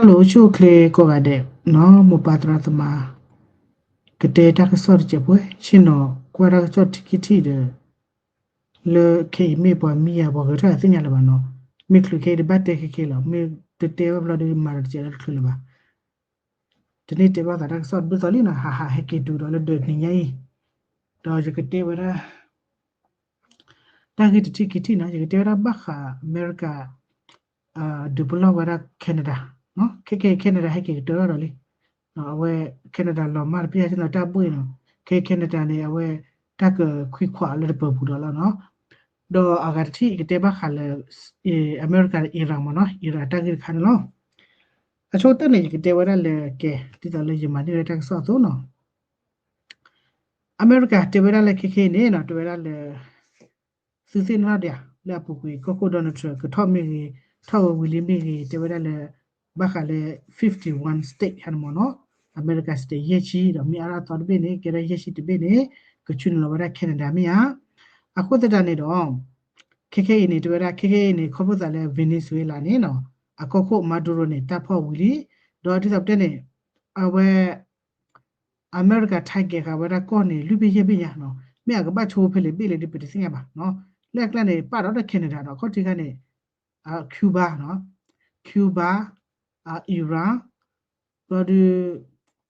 Hello ဆိၣ်ချ့ကိးဂၤဒဲးနီၤ မိၢ်ပၢ်သရၣ်သမါ, ကတဲတၢ်ကစီၣ်တစဲးဖိ ဆ့ၣ်နီၤကွၢ်တၢ်ကစီၣ်ထံခံထံၣ်ဒီး လၢခဲအံၤမ့ၢ်ပှၤမံယၤပှၤဂဲၤထီၣ်သ့ၣ်ညါလၢၤဘၣ်နီၤ, မ့ၢ်ချုးခဲအံၤတဘၣ်တဲခဲခဲလီၤ, မ့ၢ်တတဲဝဲဘျီဒီးမၤဒီးတစဲးလၢတချုးလၢၤဘၣ်. တန့ၢ်တဲဘၣ်သးတၢ်ကစီၣ်တဘျုးသီလံနီၤ, ဟးဟးဟဲက့ၤတုၤဒီးလၢဒၢးနံၤညါအံၤ, ဒီးယကတဲဝဲဒၣ် တၢ်ဂ့ၢ်တထံၣ်ခံထံၣ်နီၤ, ယကတဲဝဲဒၣ်ဘၣ်ဃးအမဲရကၤ ဒုးပလီၢ်ဝဲဒၣ် Canada, Canada ခဲက့ၤ Canada ဟဲက့ၤကတၢၢ်ထီၣ်ဒီးလံ, အဝဲ Canada လီၤမၢ်တပျၢ်ဆ့ၣ်နီၤတၢ်ဘှ့ၣ်နီၤ, ခဲ Canada န့ၣ် အဝဲတၢ်ကခွံခွးလၢတပၢၤပူၤဒီးလီၤနီၤ, ဒီးအဂၤတထံၣ် ယကတဲဘၣ်ဃးလၢ အမဲရကၤ Iran မ့ၢ်နီၤ, Iran တၢ်ဂ့ၢ်တခါန့ၣ်လီၤ. အဆိကတၢၢ်န့ၣ် ယကတဲဝဲဒၣ်လၢကဲ ဒ်သိးလၢယမၤန့ၢ်ဝဲတၢ်ကစီၣ်အသိးနီၤ အမဲရကၤတဲဝဲဒၣ်လၢခဲခဲအံၤန့ၣ်နီၤ, တဲဝဲဒၣ်လၢ သုသ့ၣ်နီၣ်ဒံးဧါ လၢအပူၤကွံာ် ကီၢ်ခိၣ် Donald Trump ကထီၣ်မ့ၢ်ဂ့ၤ ထီၣ်ဝဲဝံၤလံမ့ၢ်ဂ့ၤ တဲဝဲဒၣ်လၢ ဘၣ်ဃးလၢ fifty-one state ဟဲန့ၣ်မ့ၢ်နီၤ, အမဲရကၤ state ယဲၢ်ဆံ ဒီးမ့ၢ်အါထီၣ်အသီတဘ့ၣ်န့ၣ် ကဲဒၣ်ယဲၢ်ဆံတဘ့ၣ်န့ၣ် ကဆူနုာ်လီၤဝဲဒၣ် Canada မ့ၢ်ဧါ. အဃိသတးန့ၣ်ဒီး ခဲခဲအံၤန့ၣ် တဲဝဲဒၣ် ခဲခဲအံၤန့ၣ် ခီဖျိသးလၢ Venezuela န့ၣ်နီၤ အကီၢ်ခိၣ် Maduro န့ၣ် တၢ်ဖီၣ်ဝံၤလံ, ဒီးဒ်သိးပတဲန့ၣ် အဝဲ အမဲရကၤ target ဃာ်ဝဲဒၣ်ကီၢ်န့ၣ် လွံၢ်ဘ့ၣ်ယဲၢ်ဘ့ၣ်ညါနီၤ, မ့ၢ်အကဘၣ်ဆိဖဲလဲၣ်ဘ့ၣ်လဲၣ်ဒီး ပတသ့ၣ်ညါဘၣ်နီၤ. လၢအကျါန့ၣ် ပာ်ဒီး Canada ဒီး အခီၣ်ထံးခါန့ၣ် Cuba နီၤ, Cuba, Iran, ဘျီဒီး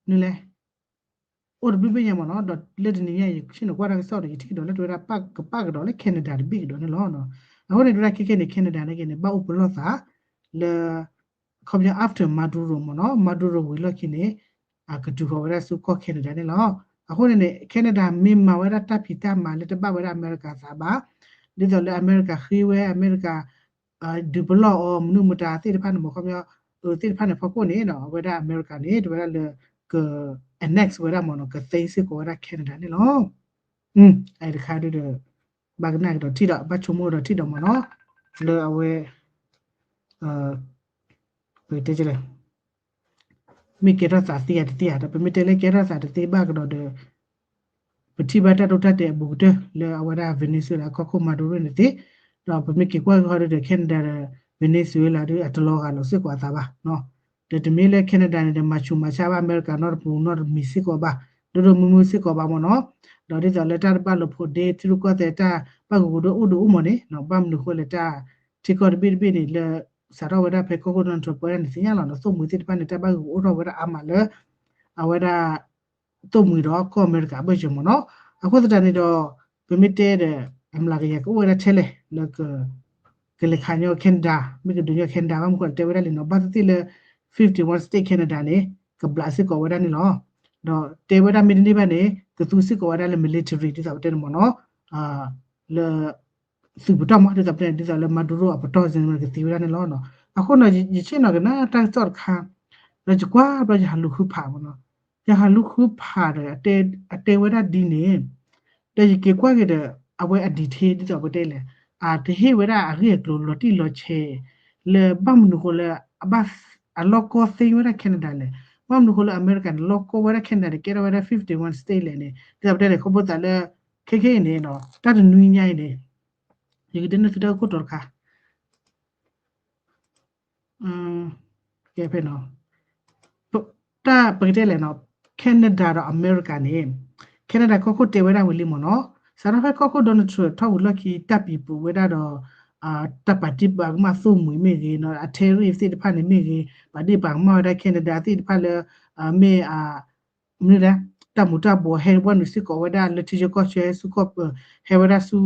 နုၤလဲၣ် အိၣ်တဘ့ၣ်ဘ့ၣ်ညါမ့ၢ်နီၤ, ဒီးလၢတနံၤညါ ယဆ့ၣ်နီၤကွၢ်တၢ်ကစီၣ်ဒီး ယထံၣ်ကဒီးလၢတဝဲဒၣ် ကပာ်ကဒီးလၢ Canada တဘ့ၣ်ကဒီးန့ၣ်လီၤ. အဃိန့ၣ် တဝဲဒၣ်ခဲခဲန့ၣ် Canada န့ၣ်က့န့ၣ် ဘၣ်အိၣ်ပလီၢ်သး လၢ ခီပညီ after Maduro မ့ၢ်နီၤ, Maduro ဝံၤလီၢ်ခံန့ၣ် အကတုၤဃီၤဝဲဒၣ်ဆူကီၢ် Canada န့ၣ်လီၤ. အဃိန့ၣ်န့ၣ် Canada မ့ၢ်မၤဝဲဒၣ်တၢ်ဖံးတၢ်မၤလၢတဘၣ်ဝဲဒၣ်အမဲရကၤသးဘၣ်, ဒ်သိးလၢအမဲရကၤဃ့ဝဲ အမဲရကၤ ဒုးပလီၢ်အီၤ မနုၤမတၤသ့ၣ်တဖၣ်န့ၣ်မ့ၢ် ခီပညီ သ့ၣ်တဖၣ်န့ၣ်ဖီခိၣ်န့ၣ်နီၤ အဝဲဒၣ်အမဲရကၤန့ၣ် တဝဲဒၣ်လၢ က annex ဝဲဒၣ်မ့ၢ်နီၤ ကသိမ်းစ့ၢ်ကီးဝဲဒၣ် Canada န့ၣ်လီၤ. အအံၤတခါဒုဒီး ဘၣ်ကနၣ်ကဒီးထံၣ်ဒီး ဘၣ်ဆိကမိၣ်ဒီးထံၣ်ဒီးမ့ၢ်နီၤ လၢအဝဲ ပကတဲလဲၣ် မ့ၢ်ကဲထီၣ်သးသ့ဧါတသ့ဧါ ဒီးပမ့ၢ်တဲလၢကဲထီၣ်သးတသ့ဘၣ်ကဒီးဒီး ပထံၣ်ဘၣ်တၢ်ဒိတၢ်တဲာ်အဘူးကတၢၢ်လၢအဝဲဒၣ် Venezuela ကီၢ်ခိၣ် Maduro န့ၣ်သ့, ဒီးပမ့ၢ်က့ၤကွၢ်က့ၤဟီဒုဒီး Canada ဒီး Venezuela ဒုအတလီၤဂာ်လီၤစ့ၢ်ကီးအသးဘၣ်. ဒီးတမ့ၢ်လၢ Canada န့ၣ်ဒီး မၤဆူးမၤဆါဘၣ်အမဲရကၤနီတပူၤနီတမံၤစ့ၢ်ကီးဘၣ်, ဒိၣ်ဒိၣ်မုၢ်မုၢ်စ့ၢ်ကီးဘၣ်မ့ၢ်နီၤ, ဒီးဒ်သိးလၢတၢ်တဘၣ်လိာ်ဖိးဒ့ ထံရူၢ်ကီၢ်သဲးတၢ်ဘၣ်ဂုာ်ဂုာ်ဒိၣ်အိၣ်ဒိၣ်အိၣ်မ့ၢ်န့ၣ် ဘၣ်မနုၤဃိလဲၣ်တၢ် ထံကီၢ်တဘ့ၣ်တဘ့ၣ်န့ၣ် လၢစးထီၣ်ဝဲဒၣ်ဖဲကီၢ်ခိၣ် Donald Trump ပဝဲဒၣ်န့ၣ်သ့ၣ်ညါလီၤ ဒီးသိၣ်မှံၤသ့ၣ်တဖၣ်န့ၣ် တၢ်ဘၣ်ဂုာ်အိၣ်ထီၣ်ဝဲဒၣ်အါမးလၢ အဝဲဒၣ် သိၣ်မှံၤဒီးကီၢ်အမဲရကၤအဘၢၣ်စၢၤမ့ၢ်နီၤ, အဃိသတးန့ၣ်ဒီး ပမ့ၢ်တဲဒီး အမျးကယၤကအိၣ်ဝဲဒၣ်ထဲလဲၣ် လၢ ကလဲၤခးညီ Canada မ့ၢ်ကဒုးညီ Canada ဘၣ်မနုၤဃိလဲၣ်တဲဝဲဒၣ်လံနီၤ ဘၣ်သ့ၣ်သ့ၣ်လၢ fifty-one state Canada န့ၣ် ကဘျးစ့ၢ်ကီးဝဲဒၣ်န့ၣ်လီၤ. ဒီးတဲဝဲဒၣ်မ့ၢ်တန့ၢ်ဘၣ်န့ၣ် ကသူစ့ၢ်ကီးဝဲဒၣ်လၢ military ဒ်သိးပတဲန့ၣ်မ့ၢ်နီၤ, လၢ သုးပတီၢ်မး ဒ်သိးပတဲန့ၣ် ဒ်သိးလၢ Maduro အပတီၢ်စ့ၢ်န့ၣ် ကသ့ဝဲဒၣ်န့ၣ်လီၤ. အဃိနီၤ ယဆ့ၣ်နီၤကနၣ်တၢ်ကစီၣ်တခါ ဒီးယကွၢ်ဘျီယဟးလူၤဃုဖးမ့ၢ်နီၤ, ယဟးလူၤဃုဖးဒီး အတဲဝဲဒၣ်ဒ်န့ၣ် ဒီးယက့ၤကွၢ်က့ၤဒီး အဝဲအ detail ဒ်သိးပတဲလဲၣ် အတဟ့ၣ်ဝဲဒၣ်အဂ့ၢ်အကျိၤလီၤတံၢ်လီၤဆဲး လၢဘၣ်မနုၤဃိလၢ အဘၣ် အလီၢ်ကီၢ်သ့ဝဲဒၣ် Canada လဲၣ်, ဘၣ်မနုၤဃိလၢအမဲရကၤန့ၣ် လီၢ်ကီၢ်ဝဲဒၣ် Canada န့ၣ် ကဲထီၣ်ဝဲဒၣ် fifty-one state လဲၣ်န့ၣ် ဒ်သိးပတဲလဲၣ် ခီဖျိသးလၢ ခဲခဲအံၤန့ၣ် တၢ်တနွံညါအံၤန့ၣ် ယကဒုးနဲၣ်သုတၢ်ဂ့ၢ်ခိၣ်တီတခါ ကဲဖဲနီၤ တၢ်ပကတဲလဲၣ်နီၤ Canada ဒီးအမဲရကၤန့ၣ် Canada ကီၢ်ခိၣ်တဲဝဲဒၣ်ဝံၤလံမ့ၢ်နီၤ, စးထီၣ်ဖဲကီၢ်ခိၣ် Donald Trump ထီၣ်ဝံၤလီၢ်ခံ တၢ်ပံၤပူၤဝဲဒၣ်ဒီး တၢ်ပာ်တံၢ်ပာ်ကမၣ်သိၣ်မှံၤမ့ၢ်ဂ့ၤနီၤ အ tariff သ့ၣ်တဖၣ်န့ၣ်မ့ၢ်ဂ့ၤ ပာ်တံၢ်ပာ်ကမၣ်ဝဲဒၣ် Canada သ့ၣ်တဖၣ်လၢ မ့ၢ် မနုၤလဲၣ် တၢ်မူၤတၢ်ဘှီးဟဲဝဲနုာ်စ့ၢ်ကီးဝဲဒၣ်လၢထံဆၢကီၢ်ဆၢဆူကီၢ်ပူၤ ဟဲဝဲဒၣ်ဆူ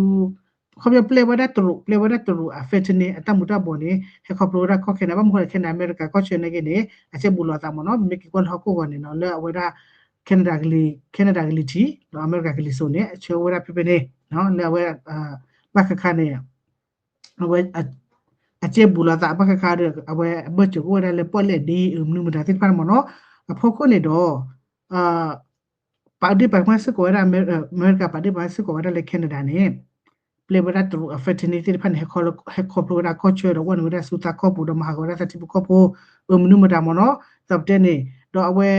ခီဖျိပျဲဝဲဒၣ်တရူး ပျဲဝဲဒၣ်တရူးအ fentanyl အတၢ်မူၤတၢ်ဘှီးန့ၣ် ဟဲခီဖျိဝဲဒၣ်ကီၢ် Canada ဘၣ်မနုၤဃိလဲၣ် Canada အမဲရကၤကီၢ်ဆၢန့ၣ်က့န့ၣ် အကဲဘူးလိာ်သးမ့ၢ်နီၤ ပမ့ၢ်က့ၤကွၢ်လၢဟီၣ်ခိၣ်ဂီၤန့ၣ်နီၤ လၢအဝဲဒၣ် Canada ကလံၤ Canada ကလံၤထံး ဒီးအမဲရကၤကလံၤစိးန့ၣ် အဆၢဝဲဒၣ်ဖဲဖဲန့ၣ် လၢအဝဲ ဘၣ်ဃးခါန့ၣ် အဝဲ အကဲဘူးလိာ်သးဘၣ်ဃးခါဒီး အဝဲအဘၢၣ်စၢၤကအိၣ်ဝဲဒၣ်လၢပီၣ်လဲၣ်ဒ်အမနုၤမတၤသ့ၣ်တဖၣ်န့ၣ်မ့ၢ်နီၤ အဖီခိၣ်န့ၣ်ဒီး ပာ်ဒ့ၣ်ပာ်ကမၣ်စ့ၢ်ကီးဝဲဒၣ် အမဲရကၤပာ်ဒ့ၣ်ပာ်ကမၣ်စ့ၢ်ကီးဝဲဒၣ်လၢ Canada န့ၣ် ပျဲဝဲဒၣ်တရူးအ fentanyl သ့ၣ်တဖၣ်န့ၣ် ဟဲခီဖျိဝဲဒၣ်ကီၢ်ဆၢဒီး ဝဲနုာ်ဝဲဒၣ်ဆူသးကီၢ်ပူၤဒီးမၤဟးဂီၤဝဲဒၣ်သးထံဖိကီၢ်ဖိ အမနုၤမတၤမ့ၢ်နီၤ ဒ်သိးပတဲန့ၣ် ဒီးအဝဲ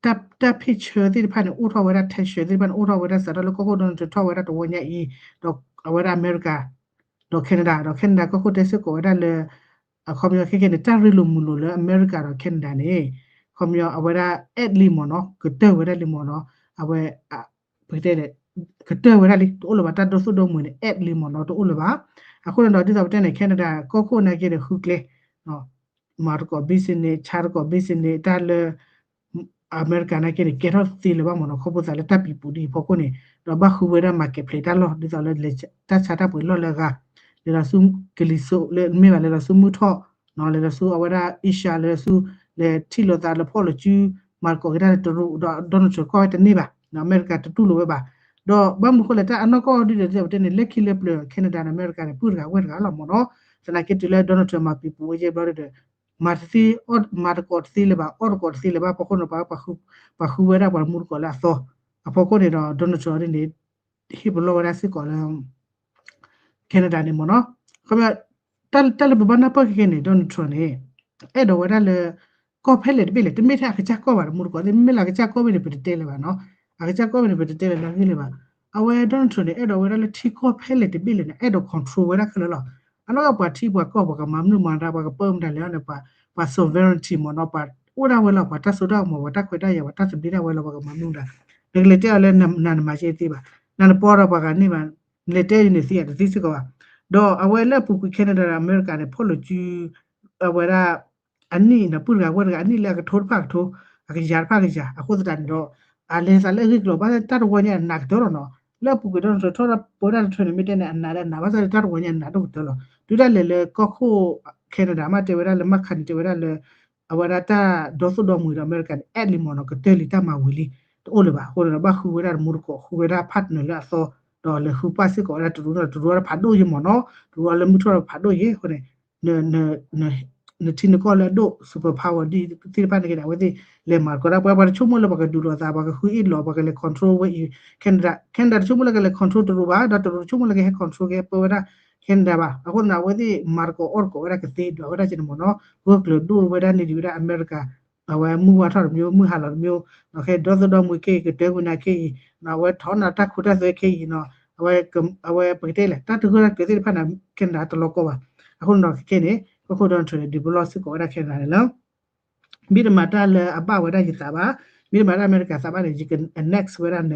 တၢ်ဖ့ၣ်ဆၢသ့ၣ်တဖၣ်န့ၣ် အိၣ်ထီၣ်ဝဲဒၣ် tension သ့ၣ်တဖၣ်န့ၣ် အိၣ်ထီၣ်ဝဲဒၣ်စးထီၣ်လၢကီၢ်ခိၣ် Donald Trump ထီၣ်ဝဲဒၣ်တဝီညါအံၤ ဒီးအဝဲဒၣ်အမဲရကၤ ဒီး Canada ဒီး Canada ကီၢ်ခိၣ်တဲစ့ၢ်ကီးဝဲဒၣ်လၢ ခီပညီခဲကဲန့ၣ် တၢ်ရ့လိာ်မုာ်လိာ်လၢအမဲရကၤဒီး Canada န့ၣ် ခီပညီအဝဲဒၣ် add လံမ့ၢ်နီၤ, ကတၢၢ်ဝဲဒၣ်လံမ့ၢ်နီၤ, အဝဲ ပကတဲလဲၣ် ကတၢၢ်ဝဲဒၣ်လံ တအိၣ်လၢၤဘၣ် တၢ်ဒီသူၣ်ဒီမုာ်န့ၣ် add လံမ့ၢ်နီၤ တအိၣ်လၢၤဘၣ်. အဃိန့ၣ်ဒီး ဒ်သိးပတဲန့ၣ် Canada ကီၢ်ခိၣ်နာ်က့ဒီး ဃုကျဲ မၤသကိး business ဆါသကိး business တၢ်လၢ အမဲရကၤနာ်က့န့ၣ် ကဲထီၣ်သ့လၢၤဘၣ်မ့ၢ်နီၤ, ခီဖျိသးလၢတၢ်ပံၤပူၤဒ်အံၤအဖီခိၣ်န့ၣ် ဒီးဘၣ်ဃုဝဲဒၣ် marketplace တၢ်လီၢ် ဒ်သိးလၢ တၢ်ဆါတၢ်ပှ့ၤလီၢ်လၢအဂၤ, လဲၤဒီးဆူကလံၤစိးလၢ မ့ၢ်ဘၣ် လဲၤဒီးဆူမုၢ်ထီၣ် လဲၤဒီးဆူအဝဲဒၣ် Asia လဲၤဒီးဆူ လဲၤထံၣ်လိာ်သးလၢဖီၣ်လိာ်စု မၤသကိးက့ၤတၢ်လၢတရူး ဒီး Donald Trump ကီၢ်ဝဲတန့ၢ်ဘၣ်, အမဲရကၤတတူၢ်လိာ်ဝဲဘၣ်. ဒီးဘၣ်မနုၤဃိလဲၣ် တၢ်အနီၢ်ကီၢ်ဒ်ဒီး ဒ်သိးပတဲန့ၣ် လၢခံလၢပျၢၤ Canada ဒီးအမဲရကၤန့ၣ် ပုၢ်တဂၤဝဲၢ်တဂၤလီၤမ့ၢ်နီၤ, သနာ်က့တုၤလၢ Donald Trump မၤပံၤပူၤဝဲယဲၢ်ဘျီဒီး မၤတသ့ မၤသကိးတသ့လၢၤဘၣ် အီၣ်သကိးတသ့လၢၤဘၣ် အဖီခိၣ်န့ၣ် ပှၤဃုဝဲဒၣ်ပှၤမူသကိးလၢအသီ အဖီခိၣ်န့ၣ်ဒီး Donald Trump န့ၣ် ဟ့ၣ်ပလီၢ်ဝဲဒၣ်စ့ၢ်ကီးလၢ Canada န့ၣ်မ့ၢ်နီၤ, ခီပညီ တၢ်လၢပဘၣ်နၢ်ပၢၢ်ခဲကဲန့ၣ် Donald Trump န့ၣ် အဲၣ်ဒိးဝဲဒၣ်လၢ ကီၢ်ဖဲလဲၣ်တဘ့ၣ်လဲၣ် တမ့ၢ်ထဲအကစၢ်ကီၢ်ဘၣ် တမူတကိးသ့ၣ် မ့မ့ၢ်လၢအကစၢ်ကီၢ်ဘ့ၣ်န့ၣ် ပတတဲလၢၤဘၣ်နီၤ, အကစၢ်ကီၢ်ဘ့ၣ်န့ၣ် ပတတဲလၢၤလၢအဂ့ၢ်လၢၤဘၣ်. အဝဲ Donald Trump န့ၣ် အဲၣ်ဒိးဝဲဒၣ်လၢထံကီၢ်ဖဲလဲၣ်တဘ့ၣ်လဲၣ်န့ၣ် အဲၣ်ဒိး control ဝဲဒၣ်ခဲလၢာ်လီၤ. အနီၢ်ကီၢ်ပှၤထံပှၤကီၢ် ပှၤကမၤမနုၤမၤတၢ် ပှၤကပၢမတၤလဲၣ်န့ၣ် ပှၤ sovereignty မ့ၢ်နီၤ ပှၤအိၣ်ဒၣ်ဝဲလီၤ ပှၤတၢ်စိတၢ်ကမီၤ ပှၤတၢ်ခွဲးတၢ်ယာ် ပှၤတၢ်သဘျ့ဒၣ်ဝဲလီၤ ပှၤကမၤမနုၤမတၤ, နကလဲၤတဲအီၤလၢနၤနမၤကဲသ့ဘၣ်, နၤနပီဒီးပှၤဂၤန့၁်ဘၣ်, နလဲၤတဲအီၤန့ၣ်သ့အတသ့စ့ၢ်ကီးဘၣ်. ဒီးအဝဲလၢအပူၤကွံာ် Canada ဒီးအမဲရကၤန့ၣ် ဖီၣ်လိာ်စု အဝဲဒၣ် အနံၣ်န့ၣ် ပုၢ်တဂၤဝဲၢ်တဂၤ အနံၣ်လၢအကထိတဖၣ်ကထိ အကယၤတဖၣ်ကယၤ အဃိသတးန့ၣ်ဒီး အလဲၤသးလၢအဂ့ၢ်ကျိၤ ဘၣ်ဆၣ်တၢ်တဝီညါအနးကတၢၢ်လီၤနီၤ, လၢအပူၤကွံာ် Donald Trump ထီၣ်ပဝဲဒၣ်တထၢန့ၣ် မ့ၢ်တဲန့ၣ် အနးလၢအနး ဘၣ်ဆၣ်လၢတၢ်တဝီညါအနးဒိၣ်ကတၢၢ်လီၤ. တုၤဒၣ်လဲာ်လၢကီၢ်ခိၣ် Canada မ့ၢ်တဲဝဲဒၣ်လၢ မ့ၢ်ခါန့ၣ် တဲဝဲဒၣ်လၢ အဝဲဒၣ်တၢ်ဒီသူၣ်ဒီမုာ်ဒီးအမဲရကၤန့ၣ် အဲၣ်လံမ့ၢ်နီၤ ကတၢၢ်လံတၢ်မၤဝံၤလံ တအိၣ်လၢၤဘၣ်. အဃိန့ၣ်ဒီး ဘၣ်ဃုဝဲဒၣ်တမူတကိး ဃုဝဲဒၣ် partner လၢအသီ ဒီးလဲၤဃုပာ်စ့ၢ်ကီးဝဲဒၣ်တရူးန့ၣ် တရူးအီၤလၢဖးဒိၣ်ယဲၢ်မ့ၢ်နီၤ, တရူးအီၤလၢမုၢ်ထီၣ်လၢဖးဒိၣ်ယဲၢ်အဃိန့ၣ် နထံနကီၢ်လၢအဒိၣ် super power ဒ်သ့ၣ်တဖၣ်န့ၣ်က့ဒီး အဝဲသ့ၣ်လဲၤမၤသကိးတၢ် ပှၤ ပှၤတဆိကမိၣ်လၢပှၤကဒုးလိာ်သး ပှၤကဃုအ့ၣ်လိာ် ပှၤကလဲၤ control ဝဲအံၤ Canada, Canada တဆိကမိၣ်လၢကလဲၤ control တရူးဘၣ် ဒီးတရူးတဆိကမိၣ်လၢကဟဲ control ကဟဲပၢဝဲဒၣ် Canada ဘၣ်. အဃိန့ၣ် အဝဲသ့ၣ်မၤသကိးအီၣ်သကိးဝဲဒၣ်ကသ့ဒွးဝဲဒၣ်ကဲန့ၣ်မ့ၢ်နီၤ, ဂၢၢ်ကျၢၤဒိၣ်ဝဲဒၣ်န့ၢ်ဒံးဝဲဒၣ်အမဲရကၤ အဝဲမုၢ်ဝါထီၣ်တမံၤ မုၢ်ဟါလီၤတမံၤ ခဲဒီသဒိၣ်မူခဲအံၤ ကတၢၢ်ကွံာ်နၤခဲအံၤ အဝဲထီၣ်နၤတၢ်ခိတၢ်သွဲခဲအံၤနီၤ, အဝဲ အဝဲပကတဲလဲၣ် တၢ်တဂၢၢ်တၢ်ကျၢၤသ့ၣ်တဖၣ်န့ၣ် Canada တလီၤကီဘၣ်. အဃိန့ၣ်ဒီးခဲကဲန့ၣ် ကီၢ်ခိၣ် Donald Trump န့ၣ် ဒုးပလီၢ်စ့ၢ်ကီးဝဲဒၣ် Canada န့ၣ်လီၤ. မ့ၢ်တမၤတၢ်လၢအဘၣ်ဝဲဒၣ်ယသးဘၣ်, မ့ၢ်တမၤတၢ်အမဲရကၤသးဘၣ်န့ၣ် ယက annex ဝဲဒၣ်န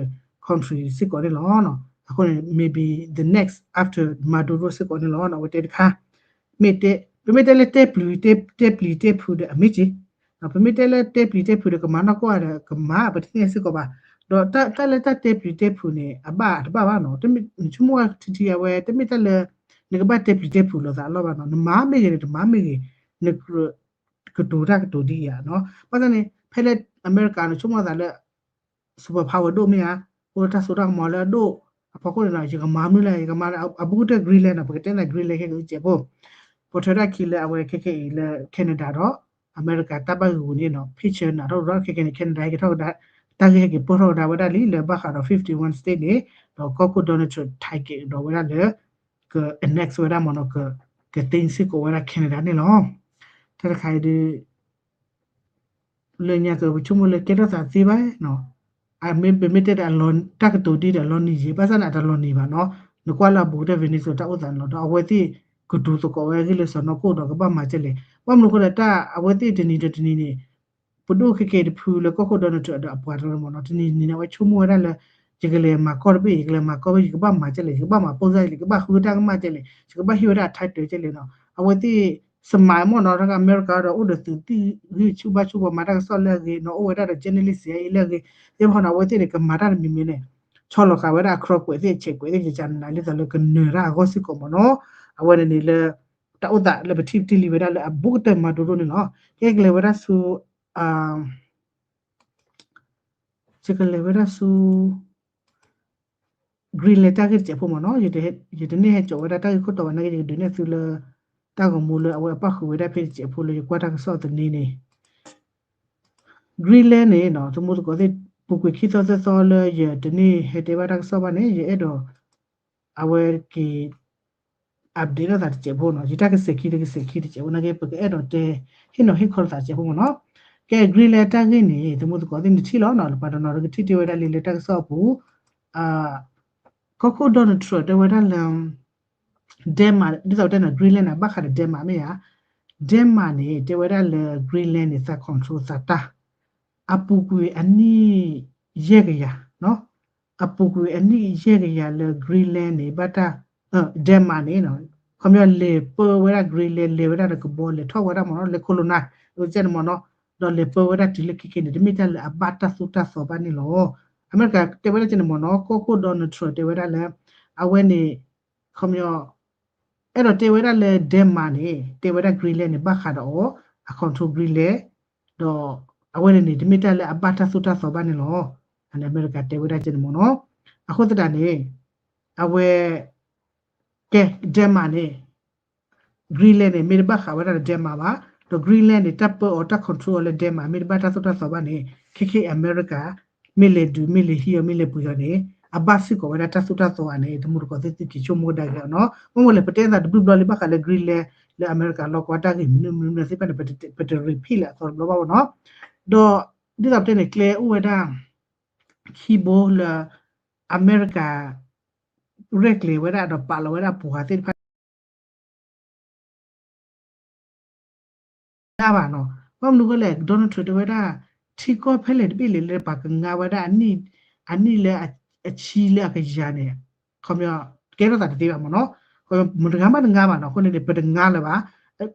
country စ့ၢ်ကီးန့ၣ်လီၤ. အဃိန့ၣ် maybe the next after Maduro စ့ၢ်ကီးန့ၣ်လီၤ အဝဲတဲတခါ မ့ၢ်တဲ ပမ့ၢ်တဲလၢတဲပျံၤ တဲပျံၤတဲဖုးဒီးအမ့ၢ်က့ၤ, ပမ့ၢ်တဲလၢတဲပျံၤတဲဖုးဒီး ကမၤနီၢ်ကီၢ်ဒီး ကမၤ ပတသ့ၣ်ညါစ့ၢ်ကီးဘၣ်. ဒီးတၢ်လၢတၢ်တဲပျံၤတဲဖုးန့ၣ် အဘၣ်တဘၣ်ဘၣ်နီၤ, နဆိကမိၣ်ဝဲထံထံအဝဲ တမ့ၢ်တၢ်လၢ နကဘၣ်တဲပျံၤတဲဖုးလိာ်သးအလီၢ်ဘၣ်နီၤ, နမၤမ့ၢ်ဂ့ၤန့ၣ် တမၤမ့ၢ်ဂ့ၤ နကြၢး ကတိၤတၢ်ကတိၤဒ်အံၤဧါနီၤ. ဘၣ်ဆၣ်န့ၣ် ဖဲလၢအမဲရကၤန့ၣ် ဆိကမိၣ်သးလၢ super power ဒိၣ်မ့ၢ်ဧါ, အိၣ်လၢတၢ်စိတၢ်ကမီၤလၢအဒိၣ် အဖီခိၣ်န့ၣ်ဒီး ယကမၤမနုၤလဲၣ်, ယကမၤအဘူးကတၢၢ် Greenland နီၤ, ပကတဲနၤ Greenland ခဲကဲအံၤစဲးဖိ, ပထၢဒၣ်ခံလၢအဝဲခဲကဲအံၤလၢ Canada ဒီး အမဲရကၤတၢ်ဘၣ်ဂ့ၢ်ဂူၤန့ၣ်နီၤ, picture နၤထီၣ်ရူၢ်ခဲကဲန့ၣ် Canada ဟဲက့ၤထီၣ်ကဒါ တၢ်ဂ့ၢ်ဟဲက့ၤပၢၢ်ထီၣ်ကဒါဝဲဒၣ်လံ လၢဘၣ်ဃးဒီး fifty-one state န့ၣ်, ဒီးကီၢ်ခိၣ် Donald Trump ထံၣ်က့ၤဒီးဝဲဒၣ်လၢ က annex ဝဲဒၣ်မ့ၢ်နီၤ, က က သိမ်း စ့ၢ်ကီးဝဲဒၣ် Canada န့ၣ်လီၤ. တၢ်တခါအံၤဒုး လၢညါကပဆိကမိၣ်လၢကဲထီၣ်သးသ့ဘၣ်နီၤ, အမ့ၢ်ပမ့ၢ်တဲဒီးအလီၤတၢ်ကတိၤဒ်ဒီးအလီၤနံၤယံၤ ဘၣ်ဆၣ်န့ၣ်အတလီၤနံၤဘၣ်နီၤ, နကွၢ်လၢအဘူးကတၢၢ် Venezuela တၢ်အိၣ်သးန့ၣ်လီၤ, ဒီးအဝဲသ့ၣ်ကတိၤသကိးဝဲအဂ့ၢ်လၢစီၤနီၢ်ခိၣ်ဒီးကဘၣ်မၤကဲလဲၣ်, ဘၣ်မနုၤအဃိဒီးတၢ်အဝဲသ့ၣ်တနံၤဒီးတနံၤန့ၣ် ပဒိၣ်ခဲကဲတဖုလၢကီၢ်ခိၣ် Donald Trump ဒီးအပှၤတနီၤမ့ၢ်နီၤ, တနံၤနံၤန့ၣ် အဝဲဆိကမိၣ်ဝဲဒၣ်လၢ ယကလဲၤမၤကီၢ်တဘ့ၣ် ယကလဲၤမၤကီၢ်ဘ့ၣ် ယကဘၣ်မၤကဲလဲၣ် ယကဘၣ်မၤပိၢ်စၢ်လဲၣ် ယကဘၣ်ဃုတၢ်ကမၣ်ကဲလဲၣ် ယကဘၣ်ဟ့ၣ်ဝဲဒၣ်အ title ကဲလဲၣ်နီၤ, အဝဲသ့ၣ် စမးမ့ၢ်နီၤ တၢ်က အမဲရကၤဒီးအိၣ်ဒီးသုးသံၣ်ဂံၢ်ဆူၣ်ဘါဆူၣ် ပှၤမၤတၢ်ကစီၣ်လၢအဂ့ၤနီၤ အိၣ်ဝဲဒၣ်ဒီး journalist အံၤလၢအဂ့ၤ သ့ၣ်တဖၣ်န့ၣ် အဝဲသ့ၣ်န့ၣ် ကမၤတၢ်တမံၤမံၤန့ၣ် ဆီလီၤဃာ်ဝဲဒၣ်အ crown ကွဲးသ့ၣ် ဆဲးကွဲးသ့ၣ်ယကနၤလံသးလၢကနၢၤတၢ်အဂီၢ်စ့ၢ်ကီးမ့ၢ်နီၤ, အဝဲန့ၣ်န့ၣ်လၢ တၢ်အိၣ်သးလၢပထံၣ်ပတံၢ်လံဝဲဒၣ်လၢအဘူးကတၢၢ် Maduro န့ၣ်လီၤ. ကဲကလဲၤဝဲဒၣ်ဆူ ယကလဲၤဝဲဒၣ်ဆူ Greenland တၢ်ဂ့ၢ်တစဲးဖိမ့ၢ်နီၤ, ယတန့ၢ်ဟဲကၠီးဝဲဒၣ်တၢ်ဂ့ၢ်ခိၣ်တီဘၣ်နာ်က့ ယကဒုးနဲၣ်သုလၢ တၢ်ဂီၤမူလၢအဝဲအပၣ်ဃုာ်ဝဲဒၣ်ဖဲတစဲးဖိလၢယကွၢ်တၢ်ကစီၣ်သန့န့ၣ် Greenland န့ၣ်နီၤ သမူသကိးသ့ၣ် ပူၤကွံာ်ခံသီသၢသီလၢယတန့ၢ်ဟဲတဲဘၣ်တၢ်ကစီၣ်ဘၣ်န့ၣ် ယအဲၣ်ဒိး အဝဲက့ၤ update လိာ်သးတစဲးဖိနီၤ, ယတၢ်ကစဲးခံတကစဲးခံတစဲးဖိနာ်က့ ပကအဲၣ်ဒိးတဲ ဟ့ၣ်နီၤဟ့ၣ်ခီလိာ်သးတစဲးဖိမ့ၢ်နီၤ. ကဲ Greenland တၢ်ဂ့ၢ်န့ၣ် သမူသကိးသ့ၣ်နထံၣ်လီၤနီၤ, ပှၤတနီၤကထံၣ်တဲဝဲဒၣ်လံလၢတၢ်ကစီၣ်အပူၤ ကီၢ်ခိၣ် Donald Trump တဲဝဲဒၣ်လၢ Denmark ဒ်သိးပတဲနီၤ Greenland န့ၣ် ဘၣ်ဃးဒီး Denmark မ့ၢ်ဧါ, Denmark န့ၣ် တဲဝဲဒၣ်လၢ Greenland န့ၣ် သး control သးတၢ် အပူၤကွံာ်အနံၣ်ယဲၢ်ကယၤ, အပူၤကွံာ်အနံၣ်ယဲၢ်ကယၤလၢ Greenland န့ၣ် ဘၣ်တၢ် Denmark န့ၣ် ခီပညီလဲၤပၢဝဲဒၣ် Greenland လဲၤဝဲဒၣ်ဒီးကဘီလဲၤထီၣ်ဝဲဒၣ်မ့ၢ်နီၤ လဲၤခိၣ်လိၤနၤ အဝဲန့ၣ်မ့ၢ်နီၤ, ဒီးလဲၤပၢဝဲဒၣ်တုၤလၢခဲခဲန့ၣ် တမ့ၢ်တၢ်လၢအဘၣ်တၢ်သိၣ်တၢ်သီဘၣ်န့ၣ်လီၤ. အမဲရကၤတဲဝဲဒၣ်ကဲန့ၣ်မ့ၢ်နီၤ ကီၢ်ခိၣ် Donald Trump တဲဝဲဒၣ်လၢ အဝဲန့ၣ် ခီပညီ အဲၣ်ဒိးတဲဝဲဒၣ်လၢ Denmark န့ၣ် တဲဝဲဒၣ် Greenland န့ၣ် ဘၣ်ဃးဒီးအီၤ အ control Greenland ဒီးအဝဲန့ၣ်န့ၣ် တမ့ၢ်တၢ်လၢအဘၣ်တၢ်သိၣ်တၢ်သီဘၣ်န့ၣ်လီၤ. အန့ၣ်အမဲရကၤတဲဝဲဒၣ်ကဲန့ၣ်မ့ၢ်နီၤ. အဃိသတးန့ၣ် အဝဲ ကဲ Denmark န့ၣ် Greenland န့ၣ် မ့ၢ်တဘၣ်ဃးဝဲဒၣ်ဒီး Denmark ဘၣ်, ဒီး Greenland န့ၣ် တၢ်ပၢအီၤတၢ် control အီၤလၢ Denmark မ့ၢ်တဘၣ်တၢ်သိၣ်တၢ်သီဘၣ်န့ၣ် ခဲခဲအမဲရကၤ မ့ၢ်လဲၤဒုး မ့ၢ်လဲၤဟံးအီၤ မ့ၢ်လဲၤပှ့ၤအီၤန့ၣ် အဘၣ်စ့ၢ်ကီးဝဲဒၣ်တၢ်သိၣ်တၢ်သီဧါန့ၣ် တမူတကိးသ့ၣ်သုက့ၤဆိကမိၣ်ကဒါက့ၤအီၤနီၤ. မ့ၢ်မ့ၢ်လဲၣ် ပတဲသးတဘျုးဘျီလံဘၣ်ဃးလၢ Greenland လၢအမဲရကၤလီၢ်ကီၢ်တၢ်ဂ့ၢ်မနုၤမနုၤသ့ၣ်တဖၣ်န့ၣ် ပတ repeat လၢအသီတဘျီဘၣ်နီၤ. ဒီးဒ်သိးပတဲန့ၣ် ကျဲအိၣ်ဝဲဒၣ် ခံဘိလၢ အမဲရကၤ ရဲၣ်ကျဲၤဝဲဒၣ်ဒီးပာ်လီၤဝဲဒၣ်ပှၤသ့ၣ်တဖၣ် တဘၣ်နီၤ. ဘၣ်မနုၤအဃိလဲၣ် Donald Trump တဲဝဲဒၣ် ထံကီၢ်ဖဲလဲၣ်တဘ့ၣ်လဲၣ်လၢပှၤကငါဝဲဒၣ်အနံၣ် အနံၣ်လၢအဆံလၢအကယၤန့ၣ် ခီပညီ ကဲထီၣ်သးတသ့ဘၣ်မ့ၢ်နီၤ. မတဂၤမးတငါဘၣ်နီၤ. အဃိန့ၣ်န့ၣ် ပတငါလၢၤဘၣ်.